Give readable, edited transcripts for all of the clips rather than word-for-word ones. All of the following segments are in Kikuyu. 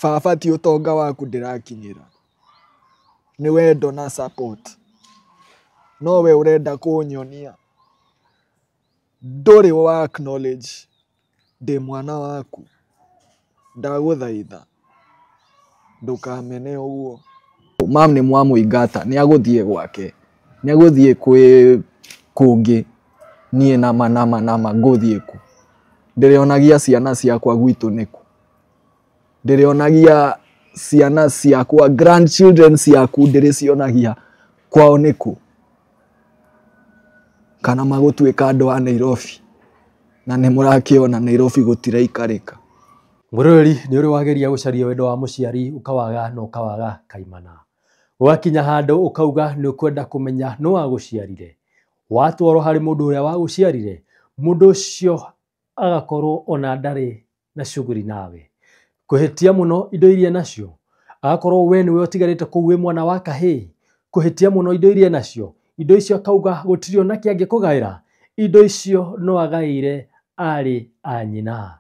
Baba ti ũtonga waku ndĩrakinyĩra, nĩ wendo na support. No we ũrenda kũnyonia ndũrĩ wa acknowledge ndĩ mwana waku. Ndagũthaitha ndũkamene ũguo. Mam nĩ mwamũingata, nĩ agũthiĩ gwake, nĩ agũthiĩ kwĩ kũngĩ, niĩ nama nama nama ngũthiĩ kũ? Ndĩrĩonagia ciana ciakwa gwitũ nĩkũ? Ndĩrĩonagia ciana ciakwa, grandchildren ciaku ndĩrĩcionagia kwao nĩkũ? Kana magũtuĩka andũ a Nairobi, na nĩ mũrakĩona Nairobi gũtiraikarĩka. Mwĩroreri, nĩ ũrĩ wageria gũcaria wendo wa mũciari ũkawaga na ũkawaga kaimana. Ũgakinya handũ ũkauga nĩ ũkwenda kũmenya nũ wagũciarire. Watwarwo harĩ mũndũ ũrĩa wagũciarire, mũndũ ũcio agakorwo ona ndarĩ na shughuli nawe. Kũhĩtia mũno indo iria nacio, agakorwo we nĩwe ũtigarĩte kũu wĩ mwana wa kahĩĩ. Kũhĩtia mũno indo iria nacio, indo icio akauga gũtirĩ ona kĩ angĩkũgaĩra, indo icio no agaĩire arĩ a nyina.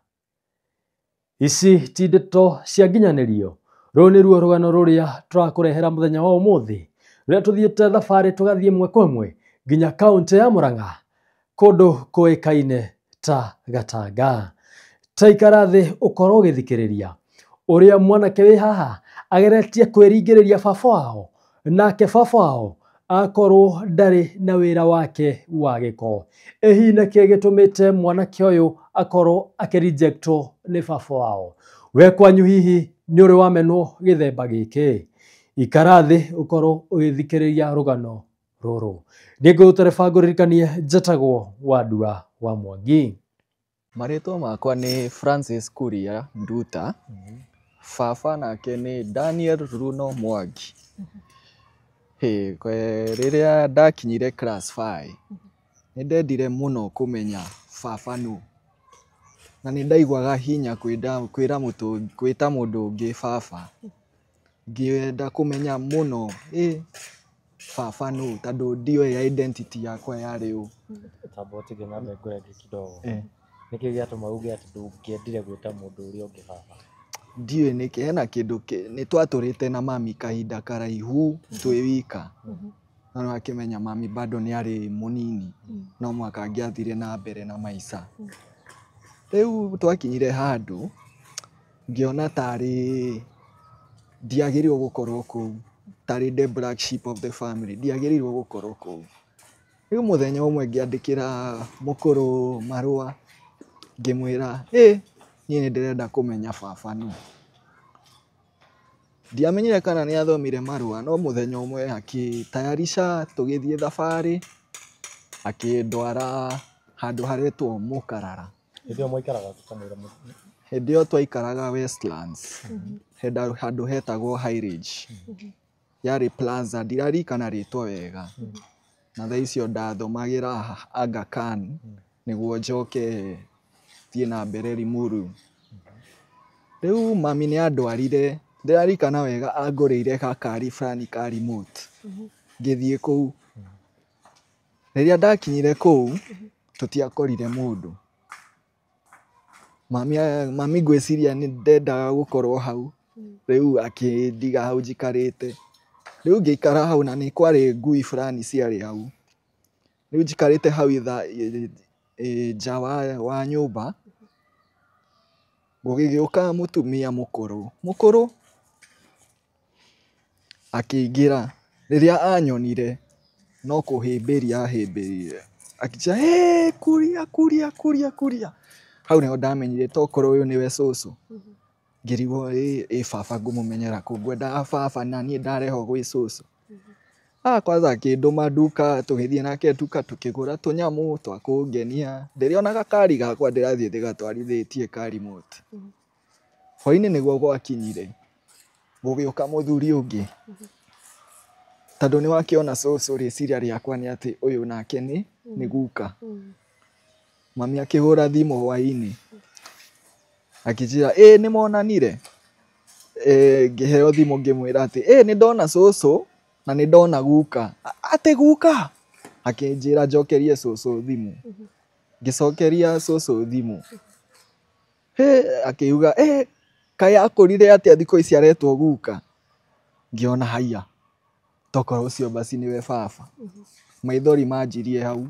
Ici ti ndeto cia nginyanĩrio. Rũrũ nĩruo rũgano rũrĩa tũrakũrehera mũthenya wa ũmũthĩ, rũrĩa tũthiĩte thabarĩ tũgathiĩ ĩmwe kwa ĩmwe nginya kaũntĩ ya Murang'a, kũndũ kũĩkaine ta Gatanga. Ta ikara thĩ ũkorwo ũgĩthikĩrĩria ũrĩa mwanake wĩ haha ageretie kwĩringĩrĩria baba wao, nake baba wao akorwo ndarĩ na wĩra wake wa gĩko. Ĩ hihi nĩkĩ gĩtũmĩte mwanake ũyũ akorwo akĩrejectwo nĩ baba wao? We kwanyu hihi nĩ ũrĩ wamenwo gĩthemba gĩkĩ? Ikara thĩ ũkorwo ũgĩthikĩrĩria rũgano rũrũ. Niĩ ngũgũtereba ngũririkanie njetagwo Wandua wa Mwangi. Marĩtwa makwa nĩ Francis Kuria Nduta, baba nake nĩ Daniel Runo Mwangi. Hĩ, rĩrĩa ndakinyire class 5, nĩ ndendire mũno kũmenya baba nũ. Na nĩ ndaiguaga hinya kwĩra gwĩta mũndũ ũngĩ baba. Ngĩenda kũmenya mũno ĩ baba nũ, tondũ ndioĩ identity yakwa yarĩ ũ. Tamba ũtige nyambe ngũrenge kidogo. Nĩkĩ gĩatũma uge atĩ ndũngĩendire gwĩta mũndũ ũrĩa ũngĩ baba? Ndiũĩ nĩkĩ, hena kĩndũ nĩ twatũrĩte na mami kahinda karaihu twĩ wika. No nĩ wakĩmenya mami bado nĩ arĩ mũnini, no mũhaka angĩathire na mbere na maica. Rĩu twakinyire handũ ngĩona tarĩ ndiagĩrĩirwo gũkorwo kũu, tarĩ the black sheep of the family, ndiagĩrĩirwo gũkorwo kũu. Rĩu mũthenya ũmwe ngĩandĩkĩra mũkũrũ marũa ngĩmwĩra, ĩ niĩ nĩ ndĩrenda kũmenya baba nũ. Ndiamenyire kana nĩ athomire marũa, no mũthenya ũmwe akĩtayarisha tũgĩthiĩ thabarĩ, akĩndwara handũ haretwo Mũkarara. Hĩndĩ ĩyo mwaikaraga kamũira? Hĩndĩ ĩyo twaikaraga Westlands, handũ hetagwo Highridge. Yarĩ plaza, ndiraririkana rĩtwa wega. Na thaa icio ndathomagĩra Aga Khan nĩguo njoke thiĩ na mbere Limuru. Rĩu mami nĩ andwarire, ndĩraririkana wega angũrĩire gakari fulani ka remote. Ngĩthiĩ kũu. Rĩrĩa ndakinyire kũu, tũtiakorire mũndũ. Mami ngwĩciria nĩ ndendaga gũkorwo hau, rĩu akĩndiga hau njikarĩte. Rĩu ngĩikara hau na nĩ kwarĩ ngui fulani ciarĩ hau. Rĩu njikarĩte hau ithaa nja wa nyũmba, gũgĩgĩũka mũtumia mũkũrũ, mũkũrũ akĩingĩra. Rĩrĩa anyonire no kũhĩmbĩria ahĩmbĩirie. Akĩnjĩra, "Hĩ, Kuria, Kuria, Kuria, Kuria." Hau nĩho ndamenyire tokorwo ũyũ nĩwe cũcũ. Ngĩrigwo ĩ baba ngũmũmenyera kũ, ngwendaga baba na niĩ ndarehwo gwĩ cũcũ. Ah, kwanza akĩndũma nduka, tũgĩthiĩ nake nduka tũkĩgũra tũnyamũ twa kũngenia. Ndĩrĩona gakari gakwa ndĩrathiĩ ndĩgatwarithĩtie ka remote. Hwainĩ nĩguo gwakinyire, gũgĩũka mũthuri ũngĩ. Tondũ nĩ wakĩona cũcũ, rĩciria rĩakwa nĩ atĩ ũyũ nake nĩ guka. Mami akĩhũra thimũ hwainĩ akĩnjĩra, ĩ nĩ monanire. Ngĩheo thimũ ngĩmwĩra atĩ ĩ nĩ ndona cũcũ na nĩ ndona guka. Atĩ guka? Akĩnjĩra njokerie cũcũ thimũ. Ngĩcokeria cũcũ thimũ. Hĩ, akiuga ĩ Kaĩ akũrire atĩa thikũ ici aretwo guka. Ngĩona haiya, tokorwo ũcio basi nĩwe baba. Maithori manjirie hau.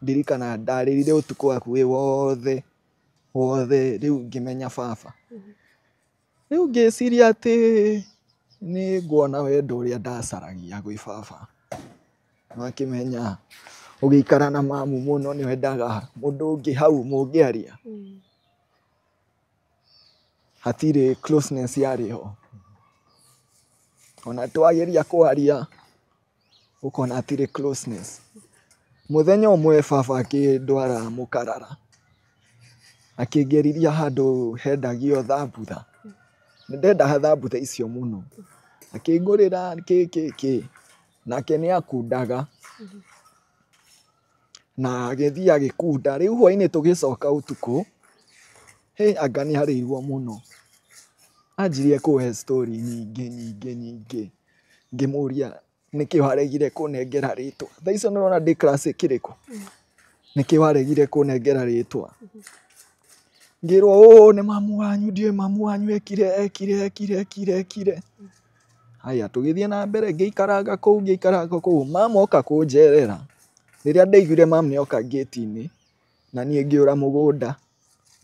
Ndirikana ndarĩrire ũtukũ hakuhĩ wothe wothe, rĩu ngĩmenya baba. Rĩu ngĩciria atĩ nĩ nguona wendo ũrĩa ndacaragia gwĩ baba. Wakĩmenya ũgĩikara na mamu mũno nĩ wendaga mũndũ ũngĩ hau mũngĩaria. Hatirĩ closeness yarĩ ho. Ona twageria kwaria ũkona hatirĩ closeness. Mũthenya ũmwe baba akĩndwara Mũkarara, akĩngerithia handũ hendagio thambutha. Nĩ ndendaga thambutha icio mũno. Akĩngũrĩra kĩ kĩ kĩ, nake nĩ akundaga. Na agĩthiĩ agĩkunda. Rĩu hwainĩ tũgĩcoka ũtukũ, hĩ anga nĩ arĩirwo mũno. Anjirie kũhe story nyingĩ nyingĩ nyingĩ. Ngĩmũria nĩkĩ waregire kũnengera rĩtwa. Thaa icio nĩũrona ndĩ class kĩrĩkũ? Nĩkĩ waregire kũnengera rĩtwa? Ngĩrwo ũũ nĩ mamu wanyu, ndiũĩ mamu wanyu ekire ekire ekire ekire ekire. Haya tũgĩthiĩ na mbere ngĩikaranga kũu ngĩikaranga kũu. Mama oka kũnjerera. Rĩrĩa ndaiguire mamu nĩ oka ngĩti-inĩ, na niĩ ngĩũra mũgũnda,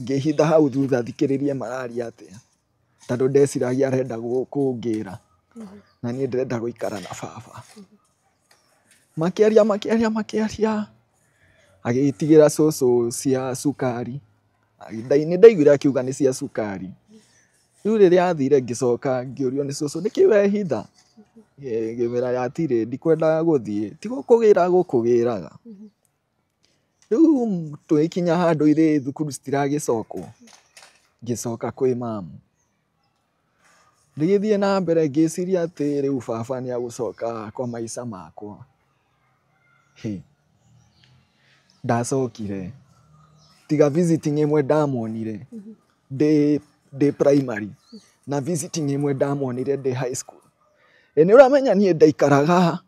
ngĩhitha hau thutha thikĩrĩrie mararia atĩa. Tondũ ndeciragia arenda kũngĩra. Na niĩ ndĩrenda gũikara na baba. Makĩaria makĩaria makĩaria, agĩtigĩra cũcũ cia cukari. Nĩ ndaiguire akiuga nĩ cia cukari. Rĩu rĩrĩa athire ngĩcoka ngĩũrio nĩ cũcũ nĩkĩ wehitha? Ngĩmwĩra hatirĩ, ndikwendaga gũthiĩ, ti gũkũgĩra gũkũgĩraga. Rĩu tũgĩkinya handũ ithuĩ thukuru citiragĩcokwo, ngĩcoka kwĩ mamu. Ngĩgĩthiĩ na mbere ngĩciria atĩ rĩu baba nĩ agũcoka kwa maica makwa. Hĩ, ndacokire tiga visiting ĩmwe ndamuonire ndĩ primary na visiting ĩmwe ndamuonire ndĩ high school. Ĩ nĩ ũramenya niĩ ndaikaraga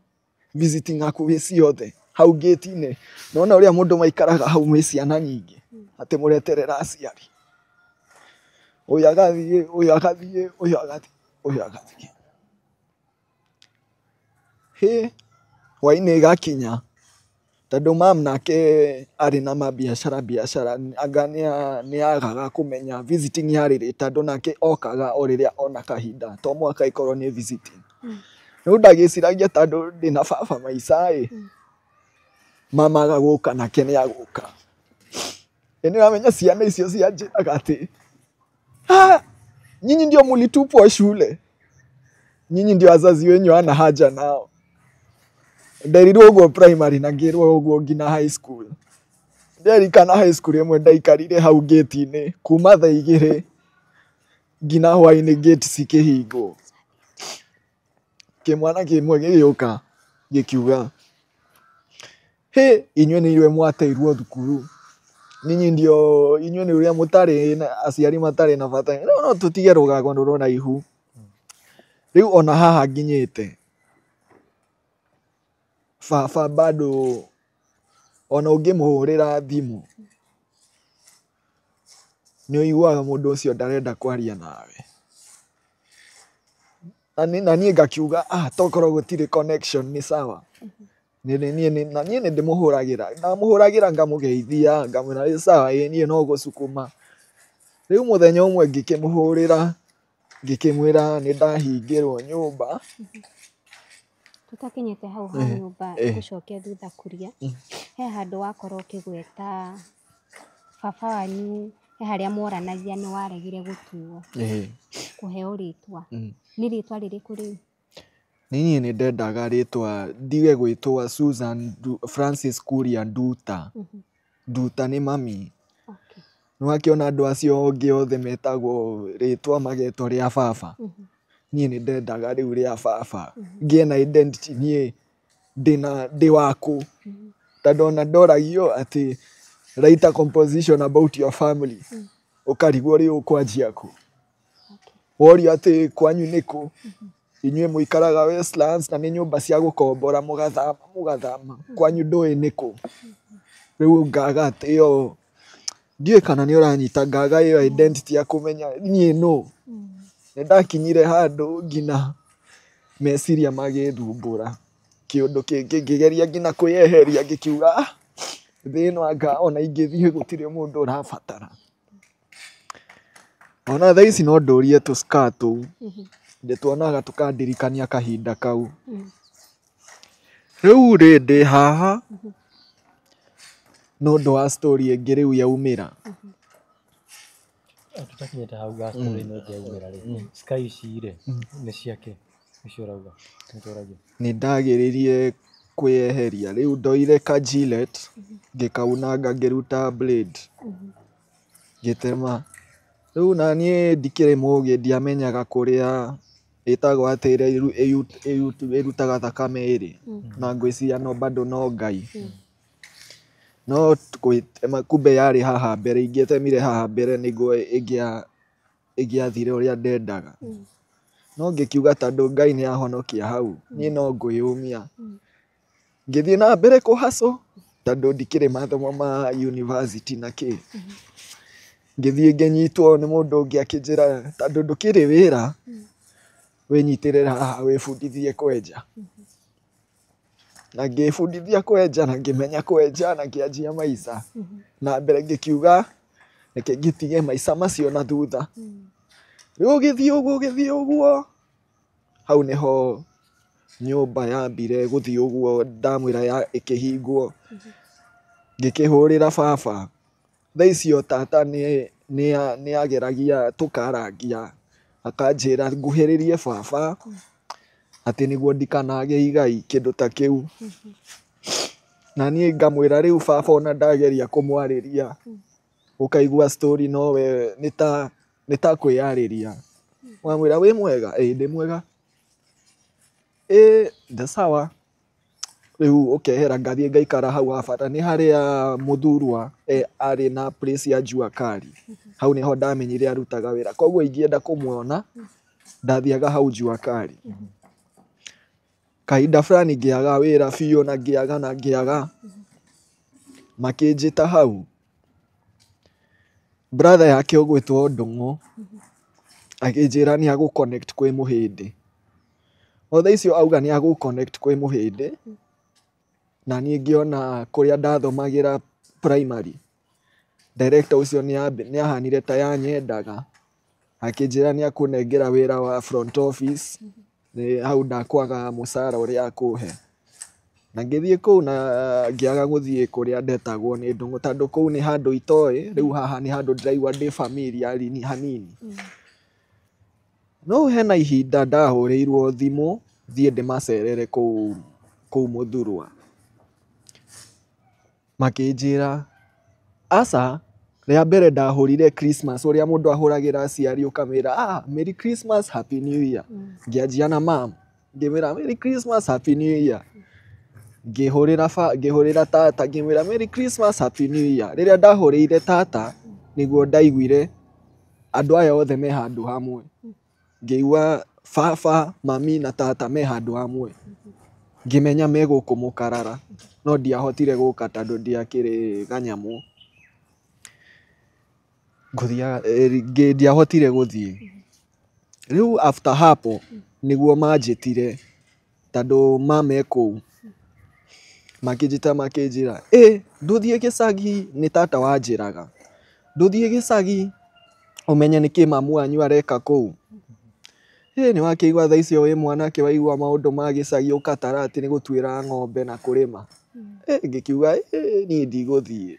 visiting hakuhĩ ciothe hau gate-inĩ. Nĩwona ũrĩa mũndũ maikaraga hau mwĩ ciana nyingĩ atĩ mũreterera aciari. Ũyũ agathiĩ, ũyũ agathiĩ, ũyũ agathiĩ, ũyũ agathiĩ. Hĩ, hwainĩ ĩgakinya tondũ mam nake arĩ na mabiacara biacara anga nĩ agaga kũmenya visiting yarĩ rĩ tondũ nake okaga o rĩrĩa ona kahinda to mũhaka ĩkorwo nĩ visiting. Rĩu ndagĩciragia tondũ ndĩna baba maica ĩ, mama aga gũka nake nĩ agũka. Ĩ nĩ ũramenya ciana icio cianjĩraga atĩ "Ah, nyinyi ndio mulitupwa shule, nyinyi ndio wazazi wenyu hana haja nao." Nderirwo ũguo primary na ngĩrwo ũguo nginya high school. Nderikana high school ĩmwe ndaikarire hau gate-inĩ kuma thaa igĩrĩ nginya hwainĩ gate cikĩhingwo. Kĩmwana kĩmwe gĩgĩũka gĩkiuga, hĩ inyuĩ nĩ inyuĩ mwateirwo thukuru, nyinyi ndio inyuĩ nĩ ũrĩa mũtarĩ na aciari matarĩ na bata. Rĩu no tũtige rũgano rũraihu. Rĩu ona haha nginyĩte baba bado ona ũngĩmũhũrĩra thimũ nĩ ũiguaga mũndũ ũcio ndarenda kwaria nawe. Na niĩ ngakiuga ah, tokorwo gũtirĩ connection nĩ sawa. Na niĩ nĩ ndĩmũhũragĩra, ndamũhũragĩra ngamũgeithia ngamwĩra ĩ sawa ĩ niĩ no gũcukuma. Rĩu mũthenya ũmwe ngĩkĩmũhũrĩra ngĩkĩmwĩra nĩ ndahingĩrwo nyũmba. Tũtakinyĩte hau ha nyũmba gũcokia thutha kũria, he handũ wakorwo ũkĩgweta baba wanyu he harĩa moranagia nĩ waregire gũtuo kũheo rĩtwa. Nĩ rĩtwa rĩrĩkũ rĩu? Niĩ nĩ ndendaga rĩtwa ndige gwĩtwo Susan Francis Kuria Nduta. Nduta nĩ mami. Nĩ wakĩona andũ acio angĩ othe metagwo rĩtwa magetwo rĩa baba. Niĩ nĩ ndendaga rĩu rĩa baba. Ngĩe na identity niĩ ndĩ wakũ. Tondũ ona ndoragio atĩ write a composition about your family. Ũkarigwo rĩu ũkwanjia kũ. Worio atĩ kwanyu nĩ kũ. Inyuĩ mũikaraga Westlands na nĩ nyũmba cia gũkombora mũgathama mũgathama. Kwanyu ndũĩ nĩ kũ. Rĩu ngaga atĩ ĩyo ndiũĩ kana nĩ ũranyita ngaga ĩyo identity ya kũmenya niĩ nũ. Nĩ ndakinyire handũ nginya meciria magĩthumbũra. Kĩũndũ kĩngĩ ngĩgeria nginya kwĩyeheria ngĩkiuga ah, thĩ ĩno anga ona ingĩthiĩ gũtirĩ mũndũ ũrabatara. Ona thaa ici no ndũrie tũ scar tũu, ndĩtuonaga tũkandirikania kahinda kau. Rĩu rĩ ndĩ haha nĩ ũndũ wa story ĩngĩ rĩu yaumĩra. Tũtakinyĩte hau ga story ĩno ĩngĩ yaumĩra rĩ, scar ici rĩ nĩ ciake icio ũrauga nĩtũragia? Nĩ ndageririe kwĩyeheria, rĩu ndoire ka Gillette ngĩkaunanga ngĩruta blade ngĩtema. Rĩu na niĩ ndikĩrĩ mũgĩ, ndiamenyaga kũrĩa ĩtagwo atĩ ĩrĩa ĩrutaga thakame ĩrĩ, na ngwĩciria no bado no Ngai. No gwĩtema kumbe yarĩ haha mbere, ingĩatemire haha mbere nĩguo ĩngĩathire ũrĩa ndendaga. No ngĩkiuga tondũ Ngai nĩ ahonokia hau, niĩ no ngwĩyũmia. Ngĩthiĩ na mbere kũ hustle tondũ ndikĩrĩ mathomo ma university na kĩ. Ngĩthiĩ ngĩnyitwo nĩ mũndũ ũngĩ akĩnjĩra tondũ ndũkĩrĩ wĩra, wĩnyitĩrĩre haha wĩbundithie kwenja. Na ngĩbundithia kwenja na ngĩmenya kwenja na ngĩanjia maica. Na mbere ngĩkiuga reke ngĩtige maica macio na thutha. Rĩu ũgĩthiĩ ũguo ũgĩthiĩ ũguo, hau nĩho nyũmba yambire gũthiĩ ũguo ndamwĩra ya ĩkĩhingwo. Ngĩkĩhũrĩra baba. Thaa icio tata nĩ ageragia tũkarangia, akanjĩra nguhĩrĩrie baba atĩ nĩguo ndikanage igai kĩndũ ta kĩu. Na niĩ ngamwĩra rĩu baba ona ndageria kũmwarĩria ũkaigua story nowe nĩ ta kwĩyarĩria. Wamwĩra wĩ mwega? Ĩĩ ndĩ mwega. Ĩĩ ndĩ sawa. Rĩu ũkehera ngathiĩ ngaikara hau ha bata nĩ harĩa Mũthurwa arĩ na place ya Jua Kali. Hau nĩho ndamenyire arutaga wĩra. Koguo ingĩenda kũmuona ndathiaga hau Jua Kali. Kahinda fulani ngĩaga wĩra biũ na ngĩaga na ngĩaga, makĩnjĩta hau. Brother yake ũgwĩtwo Ndũng'ũ akĩnjĩra nĩ agũ connect kwĩ Mũhĩndĩ. O thaa icio auga nĩ agũ connect kwĩ Mũhĩndĩ, na niĩ ngĩona kũrĩa ndathomagĩra primary, director ũcio nĩ ahanire ta yanyendaga, akĩnjĩra nĩ akũnengera wĩra wa front office, nĩ hau ndakwaga mũcara ũrĩa akũhe. Na ngĩthiĩ kũu na ngĩaga gũthiĩ kũrĩa ndetagwo nĩ Ndũng'ũ tondũ kũu nĩ handũ itoĩ, rĩu haha nĩ handũ ndĩraigua ndĩ familiar hanini. No hena ihinda ndahũrĩirwo thimũ thiĩ ndĩmacerere kũu kũu Mũthurwa. Makĩnjĩra aca, rĩa mbere ndahũrire Christmas ũrĩa mũndũ ahũragĩra aciari ũkamwĩra ah, Merry Christmas, Happy New Year. Ngĩanjia na mam, ngĩmwĩra Merry Christmas, Happy New Year. Ngĩhũrĩra tata ngĩmwĩra Merry Christmas, Happy New Year. Rĩrĩa ndahũrĩire tata nĩguo ndaiguire andũ aya othe me handũ hamwe. Ngĩigua baba, mami na tata me handũ hamwe. Ngĩmenya me gũkũ Mũkarara, no ndiahotire gũka tondũ ndiakĩrĩ ganyamũ. Ngũthiaga ndiahotire gũthiĩ. Rĩu after hapo nĩguo manjĩtire tondũ mama e kũu. Makĩnjĩta makĩnjĩra ĩ ndũthiĩ gĩcagi, nĩ tata wanjĩraga, ndũthiĩ gĩcagi ũmenye nĩkĩ mamu wanyu areka kũu. Ĩ nĩ wakĩigua thaa icio wĩ mwanake waigua maũndũ ma gĩcagi ũkatara atĩ nĩ gũtuĩra ng'ombe na kũrĩma. Ĩ ngĩkiuga ĩ niĩ ndigũthiĩ.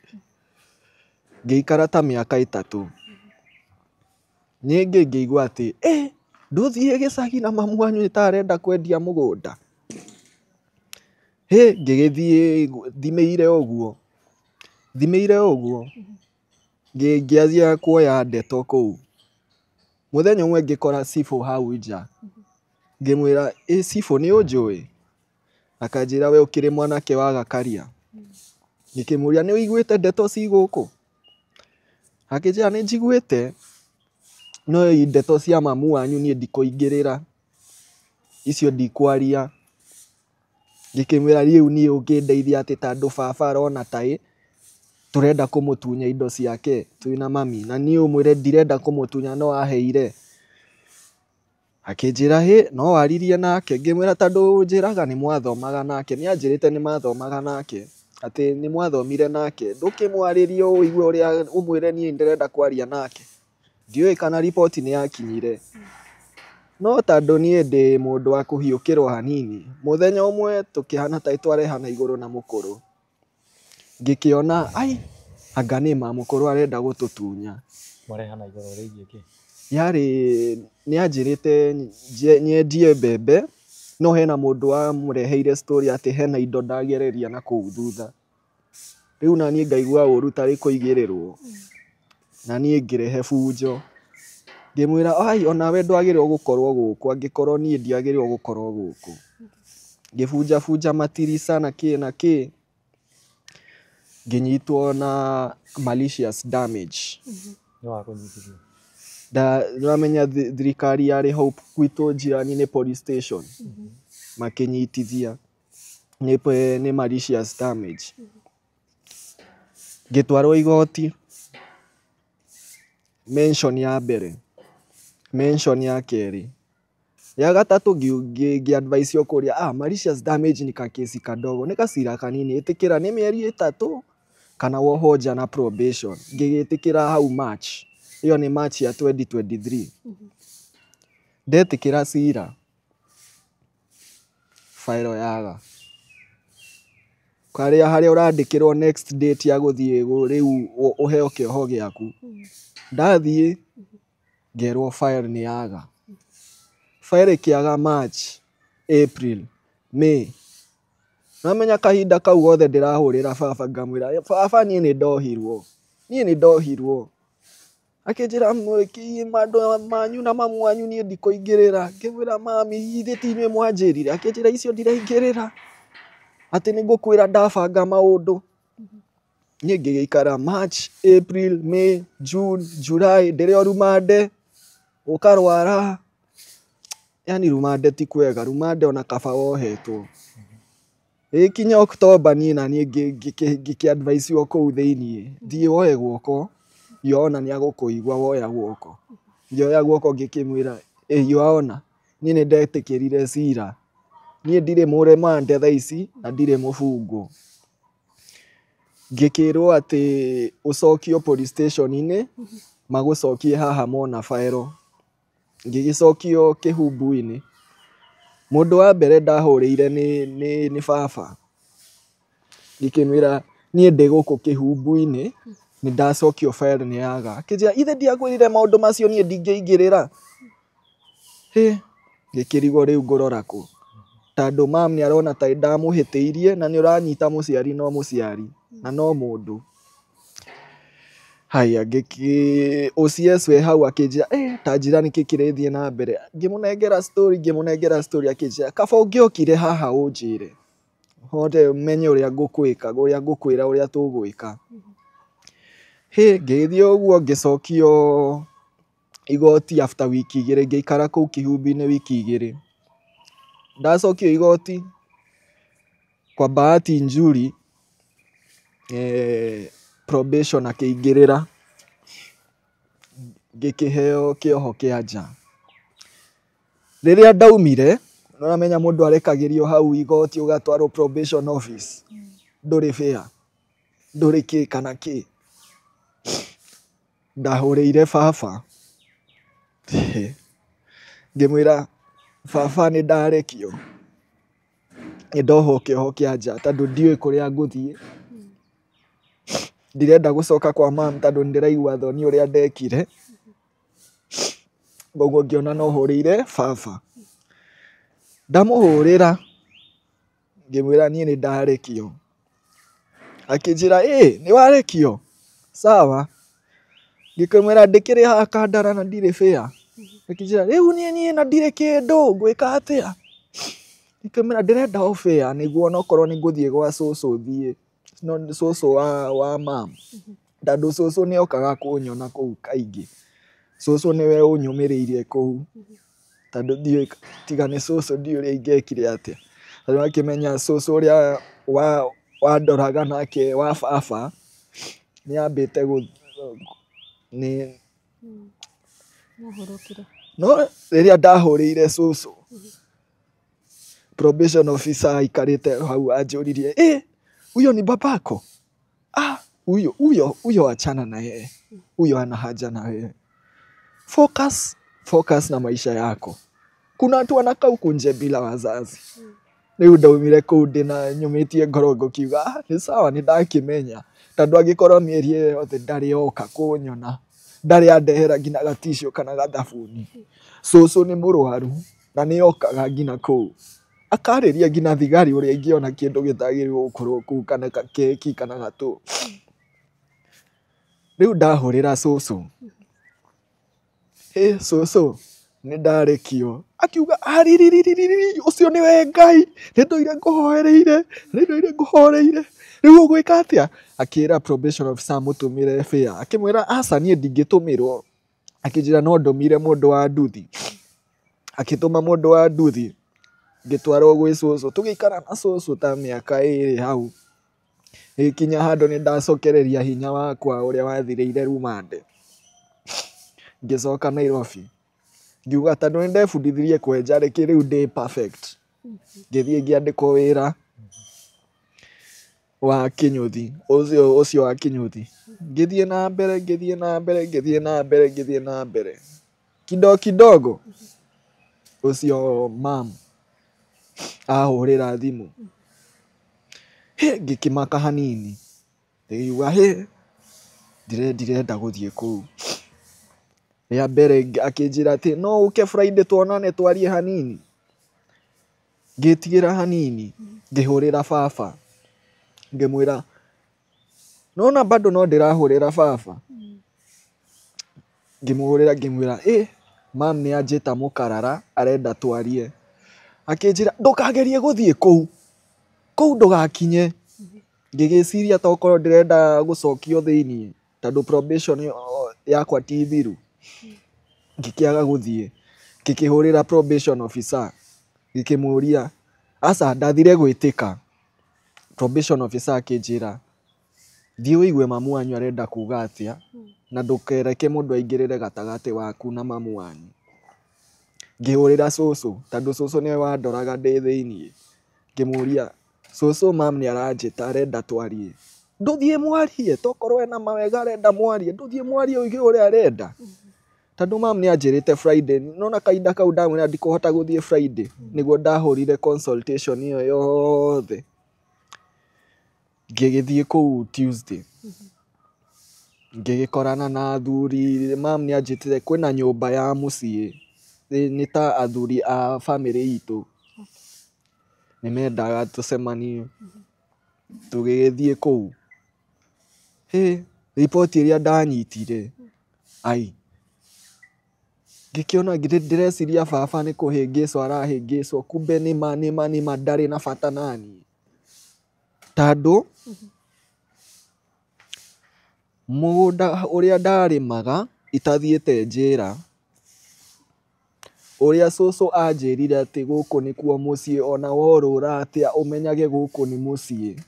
Ngĩikara ta mĩaka 3. Ningĩ ngĩigua atĩ ĩ ndũthiĩ gĩcagi na mamu wanyu nĩ ta arenda kwendia mũgũnda. Hĩ ngĩgĩthiĩ thimĩire ũguo, thimĩire ũguo ngĩanjia kuoya ndeto kũu. Mũthenya ũmwe ngĩkora cibũ hau nja, ngĩmwĩra ĩ cibũ nĩ ũnjũĩ? Akanjĩra we ũkĩrĩ mwanake wa Gakaria. Ngĩkĩmũria nĩ ũiguĩte ndeto ci gũkũ? Akĩnjĩra nĩ njiguĩte, no ndeto cia mamu wanyu niĩ ndikũingĩrĩra, icio ndikwaria. Ngĩkĩmwĩra rĩu niĩ ũngĩndeithia atĩ tondũ baba arona ta ĩ tũrenda kũmũtunya indo ciake twĩna mami, na niĩ ũmwĩre ndirenda kũmũtunya no aheire. Akĩnjĩra hĩ no waririe nake, ngĩmwĩra tondũ njĩraga nĩ mwathomaga nake, nĩ anjĩrĩte nĩ mathomaga nake, atĩ nĩ mwathomire nake, ndũkĩmwarĩrie ũigue ũrĩa ũmwĩre niĩ ndĩrenda kwaria nake. Ndiũĩ kana riboti nĩ yakinyire. No tondũ niĩ ndĩ mũndũ wa kũhiũkĩrwo hanini, mũthenya ũmwe tũkĩhana ta twarehana igũrũ na mũkũrũ. Ngĩkĩona ai anga nĩ ma mũkũrũ arenda gũtũtunya. Mwarehana igũrũ rĩgiĩ kĩ? Yarĩ nĩ anjĩrĩte nyendie mbembe, no hena mũndũ wamũreheire story atĩ hena indo ndagereria na kũu thutha. Rĩu naniĩ ngaigua ũru tarĩ kũigĩrĩrwo. Na niĩ ngĩrehe bunjo. Ngĩmwĩra ai onawe ndwagĩrĩirwo gũkorwo gũkũ angĩkorwo niĩ ndiagĩrĩirwo gũkorwo gũkũ. Ngĩbunja bunja matirica na kĩ na kĩ, ngĩnyitwo na malicious damage. Nĩ wakũnyitithio? Nĩwamenya thirikari yarĩ hau gwitũ njirani nĩ police station. Makĩnyitithia nĩ malicious damage. Ngĩtwarwo igoti, mention ya mbere, mention ya kerĩ, ya gatatũ ngĩ advice kũrĩa ah, malicious damage ni kakesi kadogo, nĩ gacira kanini, ĩtĩkĩra nĩ mĩeri ĩtatũ kana wohwo nja na probation. Ngĩgĩtĩkĩra hau March, ĩyo nĩ March ya 2023. Ndetĩkĩra cira, bairo yaga. Karĩa harĩa ũrandĩkĩrwo next date ya gũthiĩ rĩu ũheo kĩoho gĩaku. Ndathiĩ ngerwo file nĩ yaga. File ĩkĩaga March, April, May. Namenya kahinda kau gothe ndĩrahũrĩra baba ngamwĩra baba niĩ nĩ ndohirwo, niĩ nĩ ndohirwo. Akĩnjĩra andũ manyu na mamu wanyu niĩ ndikũingĩrĩra. Ngĩmwĩra mami githĩ ti inyuĩ mwanjĩrire? Akĩnjĩra icio ndiraingĩrĩra, atĩ nĩ ngũkwĩra ndabanga maũndũ. Niĩ ngĩgĩikara March, April, May, June, July ndĩrĩ o rumande, ũkarwara. Yani rumande ti kwega, rumande ona kaba wohetwo. Ĩgĩkinya October niĩ naniĩ ngĩkĩ advice wo kũu thĩiniĩ, thiĩ woe guoko, Yohana nĩ agũkũigua woya guoko. Ngĩoya guoko ngĩkĩmwĩra ĩ Yohana niĩ nĩ ndetĩkĩrire cira, niĩ ndirĩ mũremande thaa ici na ndirĩ mũbungwo. Ngĩkĩrwo atĩ ũcokio police station-inĩ, magũcokie haha mona baero. Ngĩgĩcokio Kĩhumbu-inĩ. Mũndũ wa mbere ndahũrĩire nĩ baba. Ngĩkĩmwĩra niĩ ndĩ gũkũ Kĩhumbu-inĩ, nĩ ndacokio file nĩ yaga. Akĩnjĩra ithe ndiakwĩrire maũndũ macio niĩ ndingĩingĩrĩra. Hĩ, ngĩkĩrigwo rĩu ngũrora kũ. Tondũ mam nĩ arona ta ndamũhĩtĩirie na nĩ ũranyita mũciari no mũciari na no mũndũ. Haya OCS we hau akĩnjĩra ta njĩra nĩkĩ kĩrathiĩ na mbere. Ngĩmũnengera story, ngĩmũnengera story akĩnjĩra kaba ũngĩokire haha ũnjĩre hote menye ũrĩa ngũkwĩka, ũrĩa ngũkwĩra ũrĩa tũgwĩka. Hĩ, ngĩgĩthiĩ ũguo ngĩcokio igoti after wiki igĩrĩ, ngĩikara kũu Kĩhumbu-inĩ wiki igĩrĩ. Ndacokio igoti, kwa bahati nzuri probation akĩingĩrĩra, ngĩkĩheo kĩoho kĩa nja. Rĩrĩa ndaumire, nĩ ũramenya mũndũ arekagĩrio hau igoti ũgatwarwo probation office, ndũrĩ fair, ndũrĩ kĩ kana kĩ. Ndahũrĩire baba, ngĩmwĩra baba nĩ ndarekio, nĩ ndohwo kĩoho kĩa nja tondũ ndiũĩ kũrĩa ngũthiĩ. Ndirenda gũcoka kwa mam tondũ nĩndĩraigua thoni ũrĩa ndekire. Koguo ngĩona no hũrĩire baba. Ndamũhũrĩra ngĩmwĩra niĩ nĩ ndarekio. Akĩnjĩra ĩ nĩ warekio, sawa. Ngĩkĩmwĩra ndĩkĩrĩ haha Kandara na ndirĩ fair. Akĩnjĩra rĩu niĩ na ndirĩ kĩndũ ngwĩka atĩa? Ngĩkĩmwĩra ndĩrenda o fair nĩguo onokorwo nĩ ngũthiĩ gwa cũcũ thiĩ, no cũcũ wa mam, tondũ cũcũ nĩ okaga kũnyona kũu kaingĩ. Cũcũ nĩwe ũnyũmĩrĩirie kũu, tondũ ndiũĩ tiga nĩ cũcũ ndiũĩ ũrĩa ingĩekire atĩa. Tondũ akĩmenya cũcũ ũrĩa wandoraga nake wa baba nĩ ambĩte nĩ Nĩahurũkire. No rĩrĩa ndahũrĩire cũcũ, probation officer aikarĩte hau anjũririe, "Eh, huyo ni babako? Ah, huyo huyo huyo, achana na yeye, huyo ana haja na wewe. Focus, focus na maisha yako. Kuna watu wanakaa huku nje bila wazazi." Rĩu ndaumire kũu ndĩna nyũmĩtie ngoro ngũkiuga, "Ah, nĩ sawa, nĩ ndakĩmenya." Tondũ angĩkorwo mĩeri ĩyo yothe ndarĩ oka kũnyona, ndarĩ andehera nginya gaticiũ kana gathabuni. Cũcũ nĩ mũrwaru na nĩ okaga nginya kũu akarĩria nginya thigari ũrĩa ingĩona kĩndũ gĩtagĩrĩirwo gũkorwo kũu, kana keki kana gatũ. Rĩu ndahũrĩra cũcũ, "Ĩ cũcũ, nĩ ndarekio." Akiuga, "Aririririri, ũcio nĩwe Ngai, nĩ ndũire ngũhoereire, nĩ ndũire ngũhoreire, rĩu ũgwĩka atĩa?" Akĩra probation officer amũtũmĩre fare, akĩmwĩra, "Aca, niĩ ndingĩtũmĩrwo." Akĩnjĩra no ndũmire mũndũ wa nduthi. Akĩtũma mũndũ wa nduthi, ngĩtwarwo gwĩ cũcũ, tũgĩikara na cũcũ ta mĩaka 2 hau. Ĩkinya handũ nĩ ndacokereria hinya wakwa ũrĩa wathirĩire rumande. Ngĩcoka Nairobi, ngiuga tondũ nĩ ndebundithirie kwenja, reke rĩu ndĩ perfect. Ngĩthiĩ ngĩandĩkwo wĩra wa kĩnyũthi, ũcio ũcio wa kĩnyũthi. Ngĩthiĩ na mbere, ngĩthiĩ na mbere, ngĩthiĩ na mbere, ngĩthiĩ na mbere. Kidogo kidogo, ũcio mam ahũrĩra thimũ. Hĩ, ngĩkĩmaka hanini. Ngĩigua hĩ, ndirenda gũthiĩ kũu. Rĩa mbere akĩnjĩra atĩ no ũke Friday tuonane twarie hanini. Ngĩtigĩra hanini, ngĩhũrĩra baba. Ngĩmwĩra, nona bado no ndĩrahũrĩra baba. Ngĩmũhũrĩra ngĩmwĩra, "Ĩ, mam nĩ anjĩta mũkarara, arenda twarie." Akĩnjĩra, "Ndũkagerie gũthiĩ kũu, kũu ndũgakinye." Ngĩgĩciria tokorwo ndĩrenda gũcokio thĩiniĩ, tondũ probation yakwa ti thiru. Ngĩkĩaga gũthiĩ. Ngĩkĩhũrĩra probation officer, ngĩkĩmũria, "Aca, ndathire gwĩtĩka." Probation officer akĩnjĩra, "Thiĩ ũigue mamu wanyu arenda kuga atĩa, na ndũkereke mũndũ aingĩrĩre gatagatĩ waku na mamu wanyu." Ngĩhũrĩra cũcũ, tondũ cũcũ nĩwe wandoraga ndĩ thĩiniĩ. Ngĩmũria, "Cũcũ, mam nĩ aranjĩta arenda twarie." "Ndũthiĩ mwarie, tokorwo ena mawega arenda mwarie, ndũthiĩ mwarie ũigue ũrĩa arenda." Tondũ mam nĩ anjĩrĩte Friday, nona kahinda kau ndamwĩra ndikũhota gũthiĩ Friday, nĩguo ndahũrire consultation ĩyo yothe. Ngĩgĩthiĩ kũu Tuesday. Ngĩgĩkorana na athuri, mam nĩ anjĩtire kwĩna nyũmba ya mũciĩ, nĩ ta athuri a bamĩrĩ itũ. Nĩ mendaga tũcemanie. Tũgĩgĩthiĩ kũu. Hĩ, riboti ĩrĩa ndanyitire, ai, ngĩkĩona ndĩreciria baba nĩ kũhĩngĩcwo arahĩngĩcwo, kumbe nĩma nĩma nĩma ndarĩ na bata naniĩ. Tondũ mũgũnda ũrĩa ndarĩmaga itathiĩte njĩra, ũrĩa cũcũ anjĩrire atĩ gũkũ nĩkuo mũciĩ, ona worũra atĩa ũmenyage gũkũ nĩ mũciĩ.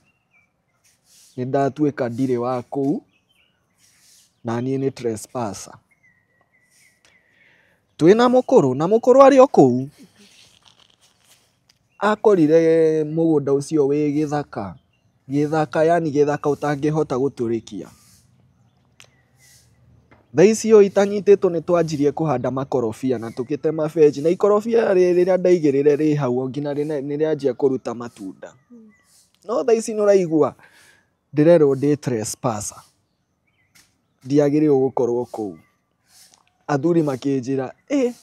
Nĩ ndatuĩka ndirĩ wa kũu, na niĩ nĩ trespasser. Twĩna mũkũrũ, na mũkũrũ arĩ o kũu. Akorire mũgũnda ũcio wĩ gĩthaka, gĩthaka yani gĩthaka ũtangĩhota gũtũrĩkia. Thaa icio itanyitĩtwo nĩ twanjirie kũhanda makorobia na tũgĩtema benji, na ikorobia rĩrĩa ndaigĩrĩre rĩ hau o nginya nĩ rĩanjia kũruta matunda. No thaa ici nĩ ũraigua ndĩrerwo ndĩ trespasser, ndiagĩrĩirwo gũkorwo kũu. Athuri makĩnjĩra, "Ĩ,